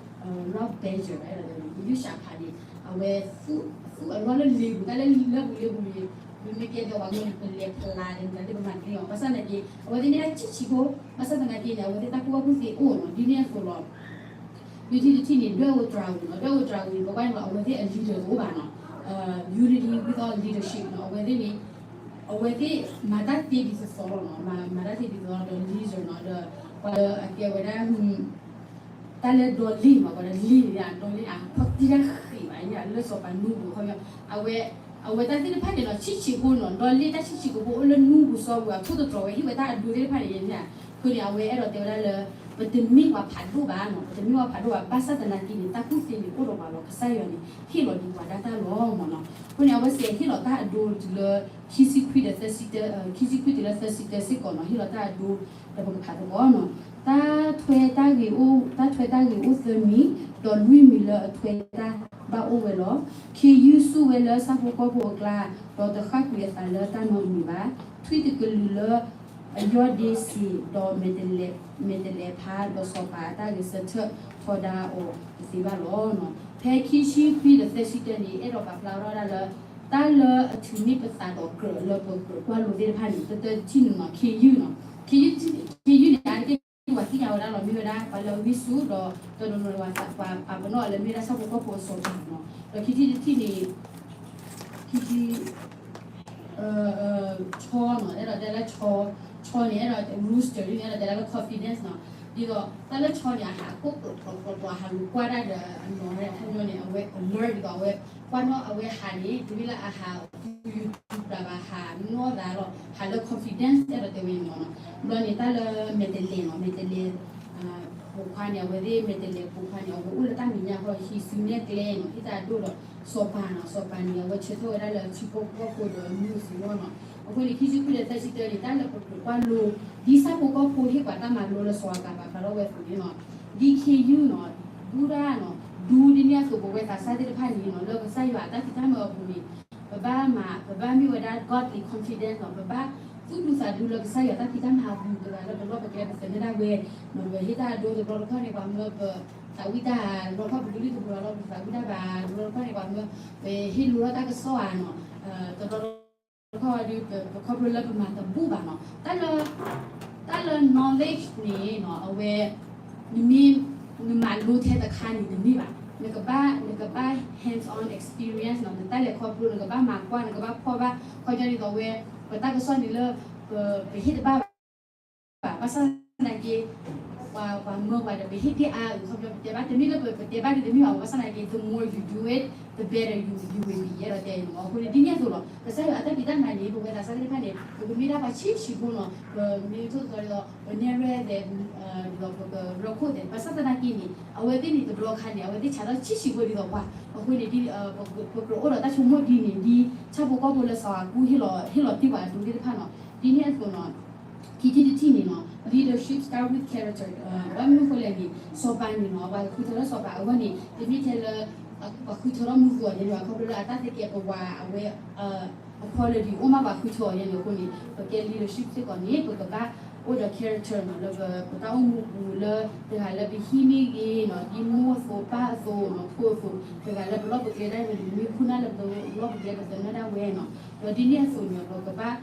Rob Badger အဲၣ်ဒိးတဲ ယုၢ်ၡးဖးန့ၣ် အဝဲ သူၣ်အလီၢ်လၢလ့ပူၤ တၢ်လၢလၢပူၤလ့ပူၤန့ၣ် မ့မ့ၢ်ကဲဒီးပှၤကညီန့ၣ် ပလဲၤဖျါန့ၣ် တၢ်သ့ၣ်ပမၤတ့ၢ်အီၤ ဘၣ်ဆၣ်သနာ်က့ အဝဲသ့ၣ်န့ၣ်တၢ်ဆံးဆံးဖိ ဘၣ်ဆၣ်သနာ်က့န့ၣ် အဝဲသ့ၣ်တၢ်ကူၣ်ဘၣ်ကူၣ်သ့အိၣ်နီၤ ဒ်န့ၣ်အသိးလီၤ ယုၢ်ထံၣ်တထံၣ်န့ၣ် ဒွဲၣ်ဧိၤတြၤဧိၤနီၤ ဒွဲၣ်ဧိၤတြၤဧိၤန့ၣ် ပကွၢ်န့ၣ်လီၤ အဝဲသ့ၣ်အ leader တအိၣ်ဘၣ်နီၤ unity with all leadership နီၤ အဝဲသ့ၣ်န့ၣ် အဝဲသ့ၣ်မၤတၢ်သ့ဒ်သိးသိးလီၤနီၤ မၤတၢ်သ့ဒ်သိးဒီး leader နီၤ ဒီး ပှၤလၢအကဲဝဲဒၣ် တၢ်လၢဒီလ့ၣ်မး ပှၤဒီးလ့ၣ်န့ၣ် ဒီလ့ၣ်အဖီၣ်တံၢ်တၢ်ဃံးဘၣ် လၢစီၤပၤနူပူၤခီပညီ အဝဲ အဝဲတၢ်သ့ၣ်တဖၣ်န့ၣ်နီၤ ဆံးဆံးဖိနီၤ ဒီလ့ၣ်တၢ်ဆံးဆံးဖိဖိအိၣ်လၢနူပူၤစီပူၤ အထိၣ်သတြီၤဝဲ ဟ့ၣ်ဝဲတၢ်အဒိသ့ၣ်တဖၣ်န့ၣ် ယန့ၣ် အဃိန့ၣ် အဝဲအဲၣ်ဒိးတဲဝဲဒၣ်လၢ ပတမ့ၢ်ပှၤဖးဒိၣ်ဘၣ်နီၤ ပတမ့ၢ်ပှၤဖးဒိၣ်ဘၣ် ဘၣ်ဆၣ်သနာ်က့န့ၣ် တၢ်ကူၣ်သ့န့ၣ်အိၣ်ဒီးပှၤလီၤ ကစၢ်ယွၤန့ၣ် ဟ့ၣ်လီၤဒံးပှၤဒၣ်တၢ်လီၤမးနီၤ အဃိန့ၣ် အဝဲစဲးဟ့ၣ်လီၤတၢ်အဒိတုၤလၢ ခံဆံခွံဒီးသၢဆံတၢ ခံဆံခွံတုၤလၢသၢဆံတၢစ့ၢ်ကီးနီၤ ဟ့ၣ်လီၤတၢ်အဒိ ဒီးပကဖးသကိးနီၤ တၢ်ထွဲတၢ်ဂ့ၤအိၣ် တၢ်ထွဲတၢ်ဂ့ၤအိၣ်သၢမံၤ ဒီးလွံၢ်မံၤလၢအထွဲတၢ်ဘၣ်အိၣ်ဝဲလီၤ. ခ့ယုၢ်ဆူၣ်ဝဲလၢဆၣ်ဖိကီၢ်ဖိအကျါ ဒီးတဃၣ်ကွံာ်အသးလၢတၢ်နီတမံၤဘၣ်. ထွံၣ်တကလုာ်လၢအယီၢ်ဒ့စ့ၤ ဒီးမဲာ်တဲးလဲးဖး ဒီးစီၤပၤအတၢ်ဂဲၤဆၢထၢၣ်ထီဒါအီၤတသ့ဘၣ်လီၤ. ဖဲခံဆံခွံဒီးသၢဆံတၢန့ၣ် အဲၣ်ဒိးပာ်ဖျါထီၣ်ဒၣ်လၢ တၢ်လၢအထုးန့ၢ်ပသးဒီးကြၢးလၢပကြၢးကွၢ်လိသ့ၣ်တဖၣ်န့ၣ် တတၢတထံၣ်န့ၣ်နီၤ ခ့ယုၢ်နီၤ ခ့ယုၢ်န့ၣ် အါတက့ၢ်ပှၤသ့ၣ်ညါဝဲဒၣ်လီၤ မ့ၢ်ဝဲဒၣ် ပှၤလၢအဂံၢ်ဆူၣ်ဒီး တနီၤနီၤပှၤပာ်ပနီၣ်လၢမ့ၢ်ဝဲဒၣ်ဆၣ်ဖိကီၢ်ဖိအစီၤပၤနီၤ ဒီးခံထံၣ်တထံၣ်န့ၣ် ခံထံၣ် ဆီနီၤ အဲၣ်ဒိးတဲလၢ ဆီန့ၣ် အဲၣ်ဒိးတဲလၢ confidence နီၤ ဒ်သိးတၢ်လၢဆီန့ၣ် အဟးကိၢ်ကျီကျီကျီကျီ အဟးလိၤကွၢ်ဒၣ်ဒီးအနီၢ်ဝဲအခီပညီန့ၣ် အဝဲ alert ဒ်သိးအဝဲကွၢ်နီၣ်အဝဲဟးန့ၣ် တမ့ၢ်လၢအဟး ယူၤတူၤ ဘၣ်ဟးနီၣ်သးလီၤ ဟးလၢ confidence အဲၣ်ဒိးတဲဝဲန့ၣ်မ့ၢ်နီၤ. ဘျီန့ၣ် တၢ်လၢမဲာ်တဲးလဲးနီၤ မဲာ်တဲးလဲး ပိာ်ခွါန့ၣ် အဝဲသ့ၣ်မဲာ်တဲးလဲးပိာ်ခွါန့ၣ် အဝဲအိၣ်လၢတၢ်မဲာ်ညါဃီ ဟံးစုနဲၣ်ကျဲနီၤ ဟ့ၣ်တၢ်အဒိၣ်ဒီး စီၤပၤနီၤ စီၤပၤန့ၣ် အဝဲဆၢထၢၣ်ဝဲဒၣ်လၢထံဖိကီၢ်ဖိဒီးမုၢ်အစူၤလီၤနီၤ. အဃိန့ၣ် ခံဆံဃုဒီးသၢဆံတၢန့ၣ် တၢ်လၢပကြၢးကွၢ်လိ ဒ်ဆၣ်ဖိကီၢ်ဖိဟ့ၣ်ပှၤတၢ်မၤလိလၢစီၤပၤပာ်ဖျါထီၣ်ဝဲအသိးန့ၣ်နီၤ ဒ်ခ့ယုၢ်နီၤ ဘူၣ်ရၣ်နီၤ ဒူဒ်န့ၣ်အသိး ပဝဲသးစၢ်သ့ၣ်တဖၣ်န့ၣ်နီၤ လၢကစၢ်ယွၤအတၢ်ဖံးတၢ်မၤအပူၤန့ၣ် ပဘၣ်မၤ ပဘၣ်မ့ၢ်ဝဲဒၣ် godly confidence နီၤ ပဘၣ်သူၣ်ဒူသးဒူလၢကစၢ်ယွၤတၢ်ဖံးတၢ်မၤအပူၤ တဂၤလၢပလီၢ်ပကျဲပသနၢၣ်ဒၣ်ဝဲ နီၤ ပဟ့ၣ်တၢ်အဒိတဘျီတခီၣ်န့ၣ် ပှၤမၢပသးဝံၣ်တၢ် တဘျီတခီၣ်ပဒူလံတဘျီလီၤ ပသးဝံၣ်တၢ်ဘၣ် တဘျီတခီၣ်န့ၣ် ပှၤမၢပဟ့ၣ်လိာ်ထီၣ်တၢ်ကစီၣ်ဧါနီၤ တဘျီတခီၣ်ဒီး ပခီဖျိလၢပမၤတဘူၣ်ဘၣ်နီၤ တၢ်လၢ တၢ်လၢ knowledge န့ၣ်နီၤ အဝဲ နမ့ၢ် နမၤလိထဲတခါန့ၣ်တမ့ၢ်ဘၣ် နကဘၣ် နကဘၣ် hands on experience နီၤ နတၢ်လဲၤခီဖျိ နကဘၣ်မၤကွၢ် နကဘၣ်ဖီၣ်ဘၣ် ခီဖျိဒ်သိးဝဲ ပတၢ်ကစီၣ်န့ၣ်လၢ ပ ပဟ့ၣ်တဘၣ်ဘၣ် ဘၣ်ဆၣ်သနာ်က့ ပှၤ ပှၤမၢပှၤဒီး ပဟ့ၣ်ဒ်အါအုး ခီဖျိပတဲဘၣ် တမ့ၢ်လၢပ ပတဲဘၣ်ဒ်တမ့ၢ်ဘၣ် ဘၣ်ဆၣ်သနာ်က့ the more you do it, the better you you will be ယအဲၣ်ဒိးတဲအံၤနီၤ အဃိန့ၣ် ဒ်န့ၣ်အသိးလီၤ ကစၢ်ယွၤအတၢ်ဖံးတၢ်မၤန့ၣ် ပဝဲသးစၢ်သ့ၣ်တဖၣ်န့ၣ် ပကမ့ၢ်ဒၣ်ပှၤဆံးဆံးဖိနီၤ ပမ့ၢ်ထိၣ်သတြီၤဒ်သိး ပနဲၣ်ရဲၣ်သဲး ဒ်သိးပကရၢခိၣ်သဲး ဘၣ်ဆၣ်သနာ်က့န့ၣ် အဝဲသ့ၣ်န့ၣ်တဘျီခါန့ၣ် အဝဲသ့ၣ်ဆးထီၣ်ဆံးဆံးဖိဒ်သိးပှၤ အဃိန့ၣ် ပကြၢးအိၣ်ဒီးတၢ်ဆိကမိၣ်ဒ်န့ၣ် ဒ်ဆၣ်ဖိကီၢ်ဖိလၢစီၤအၤကူ ဟ့ၣ်လီၤ ဟ့ၣ်လီၤတ့ၢ်ပှၤအဒိသ့ၣ်တဖၣ်နီၤ ဒ်န့ၣ်အသိးနီၤ ခံထံၣ်တထံၣ်န့ၣ်နီၤ leadership start with character ဘၣ်မနုၤအဃိလဲၣ်န့ၣ် စီၤပၤန့ၣ်နီၤ ပှၤဃုထၢထီၣ်စီၤပၤအဂီၢ်န့ၣ် တမ့ၢ်ထဲလၢ ပှၤဃုထၢထီၣ်မူသူအီၤန့ၣ် ခီဖျိလၢအတၢ်သကဲးပဝးအဝဲ အ quality အိၣ်မးပှၤဃုထၢအီၤန့ၣ်အဃိန့ၣ် ပကဲ leadership စ့ၢ်ကီးန့ၣ် ပကဘၣ်အိၣ်ဒီး character နီၤ လၢပတၢ်အိၣ်မူပူၤလၢ တဂၤလၢပဟံၣ်မ့ၢ်ဂ့ၤနီၤ ဒ်မိၢ်အသိးပၢ်အသိးနီၤ ဖိအသိး တဂၤလၢပလီၢ်ပကျဲဒၣ်ဝဲန့ၣ် မ့ၢ်ခိၣ်နၢ်လၢပလီၢ်ပကျဲပသနၢၣ်ဒၣ်ဝဲနီၤ ဒီးဒ်န့ၣ်အသိးန့ၣ် ပကဘၣ်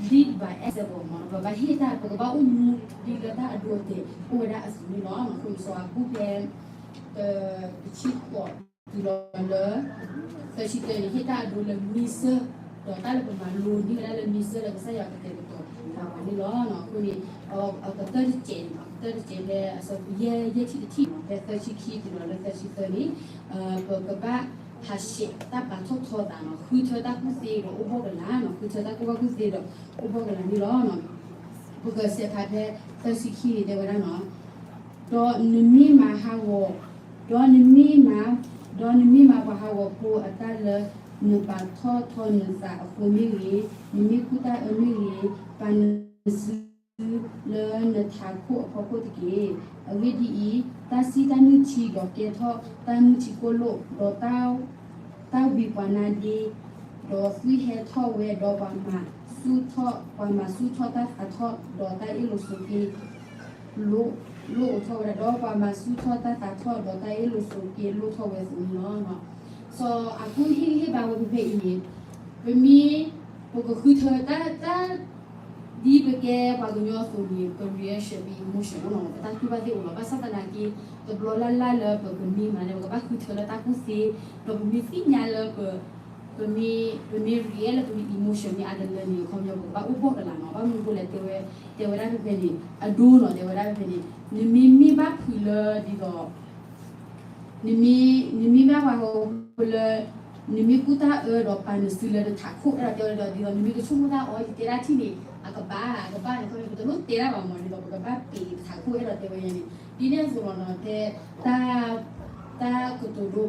lead by example မ့ၢ် ပဘၣ်ဟ့ၣ်တၢ် ပကဘၣ်အိၣ်မူဒ်လၢတၢ်အဒိအတဲာ်အိၣ်ဝဲဒၣ်အသိးန့ၣ်လီၤ. အဃိန့ၣ် စီၤအၤကူဖဲ ပတဆံဃိးတုၤလီၤလၢ သၢဆံတၢန့ၣ် ဟ့ၣ်တၢ်အဒိလၢမံဆၢၣ် ဒီးတၢ်လၢပမၤလိန့ၢ်ဝဲဒၣ်လၢမံဆၢၣ်လၢကစၢ်ယွၤကတဲာ်ကတီၤပှၤန့ၣ်လီၤ. အဃိန့ၣ် အကတၢၢ်တစဲးန့ၣ် အကတၢၢ်တစဲးဖဲအဆၢဖိယဲၢ် ယဲၢ်ထံၣ်တထံၣ်နီၤ ဖဲသၢဆံခံတုၤလီၤလၢသၢဆံသၢန့ၣ် ပကဘၣ်ဟးဆှဲးတၢ်ပာ်ထီၣ်ထီသးနီၤ ဃုထၢတၢ်ကူၣ်သ့ဒီးအိၣ်ဘီၣ်ကလာ်နီၤ ဃုထၢတၢ်ကူၣ်ဘၣ်ကူၣ်သ့ဒီးအိၣ်ဘီၣ်ကလာ်န့ၣ်လီၤ. ပကစဲးဖးဖဲသၢဆံခံန့ၣ်တဲဝဲဒၣ်နီၤ ဒီးနမ့ၢ်မၤဟးဂီၤ ဒီးနမ့ၢ်မၤ ဒီးနမ့ၢ်မၤပှၤဟးဂီၤဖိအတၢ်လၢနပာ်ထီၣ်ထီနသးအဃိမ့ၢ်ဂ့ၤ, နမ့ၢ်ကူၣ်တၢ်အၢမ့ၢ်ဂ့ၤ, ပာ်နစု လၢနထးခိၣ်အဖီခိၣ်တက့ၢ်. အဂ့ၢ်ဒ်အံၤ, တၢ်စံးတၢ်နုၢ်ထံဒီးကဲထီၣ်တၢ်မုၢ်ထံကိၣ်လိၣ်, ဒီးတၢ်ဝံၤပှၤနါဒ့, ဒီးသွံၣ်ဟဲထီၣ်ဝဲဒီးပှၤမၤဆူၣ်ထီၣ်, ပှၤမၤဆူၣ်ထီၣ်တၢ်သးထီၣ်ဒီးတၢ်အ့ၣ်လိာ်ဆိးက့ လိၣ်အိၣ်ထီၣ်ဝဲဒၣ်, ဒီးပှၤမၤဆူၣ်ထီၣ်တၢ်သးထီၣ်ဒီးတၢ်အ့ၣ်လိာ်ဆိးက့လိၣ်ထီၣ်ဝဲအသိးန့ၣ်လီၤ. စီၤအၤကူဟ့ၣ်ဂံၢ်ဟ့ၣ်ဘါဝဲဖဲဖဲအံၤန့ၣ်, ပမ့ၢ် ပကဃုထၢတၢ် တၢ် ဒ်ပကဲပှၤကညီအသိးန့ၣ် ပ reaction ပ emotion အိၣ်နီၤ ပတၢ်တူၢ်ဘၣ်သ့ၣ်အိၣ်လီၤ. ဘၣ်ဆၣ်သနာ်က့ တဘျီလၢ်လၢ်လၢပကမ့ၢ်မၤန့ၣ် ပကဘၣ်ဃုထၢလၢတၢ်ကူၣ်သ့, ဒီးပမ့ၢ်သ့ၣ်ညါလၢပ ပမ့ၢ် ပမ့ၢ် react လၢပမ့ၢ် emotion မ့ၢ်အါတလၢန့ၣ် ခီပညီပကဘၣ်အိၣ်ဘီၣ်ကလာ်နီၤ. ဘၣ်မနုၤအဃိလဲၣ် တဲဝဲ တဲဝဲဒၣ်ဖဲဖဲန့ၣ် အဒိနီၤ တဲဝဲဒၣ်ဖဲဖဲန့ၣ် နမ့ၢ်မ့ၢ်ဘၣ်ဖုးလၢဒ်သိး နမ့ၢ် နမ့ၢ်ဘၣ်ပှၤဟီၣ်ခိၣ်ဖိလၢ နမ့ၢ်ကူၣ်တၢ်အၢဒီးပာ်နစုလၢနထးခိၣ် အဲၣ်ဒိးတဲဝဲဒၣ်ဒီး ဒ်သိးနမ့ၢ်ကဆိကမိၣ်တၢ်အီၤ ယတဲဒၣ်ထံၣ်န့ၣ် အကဘၣ် အကဘၣ်န့ၣ် ခီပညီ ပတလိၣ်တဲတၢ်ဘၣ်မး ဒ်သိးပကဘၣ်ပ့ၤပထးခိၣ် အဲၣ်ဒိးတဲဝဲန့ၣ် ဒ်န့ၣ်အသိးလီၤနီၤ ဖဲ တၢ် တၢ်ကတိၤဒိ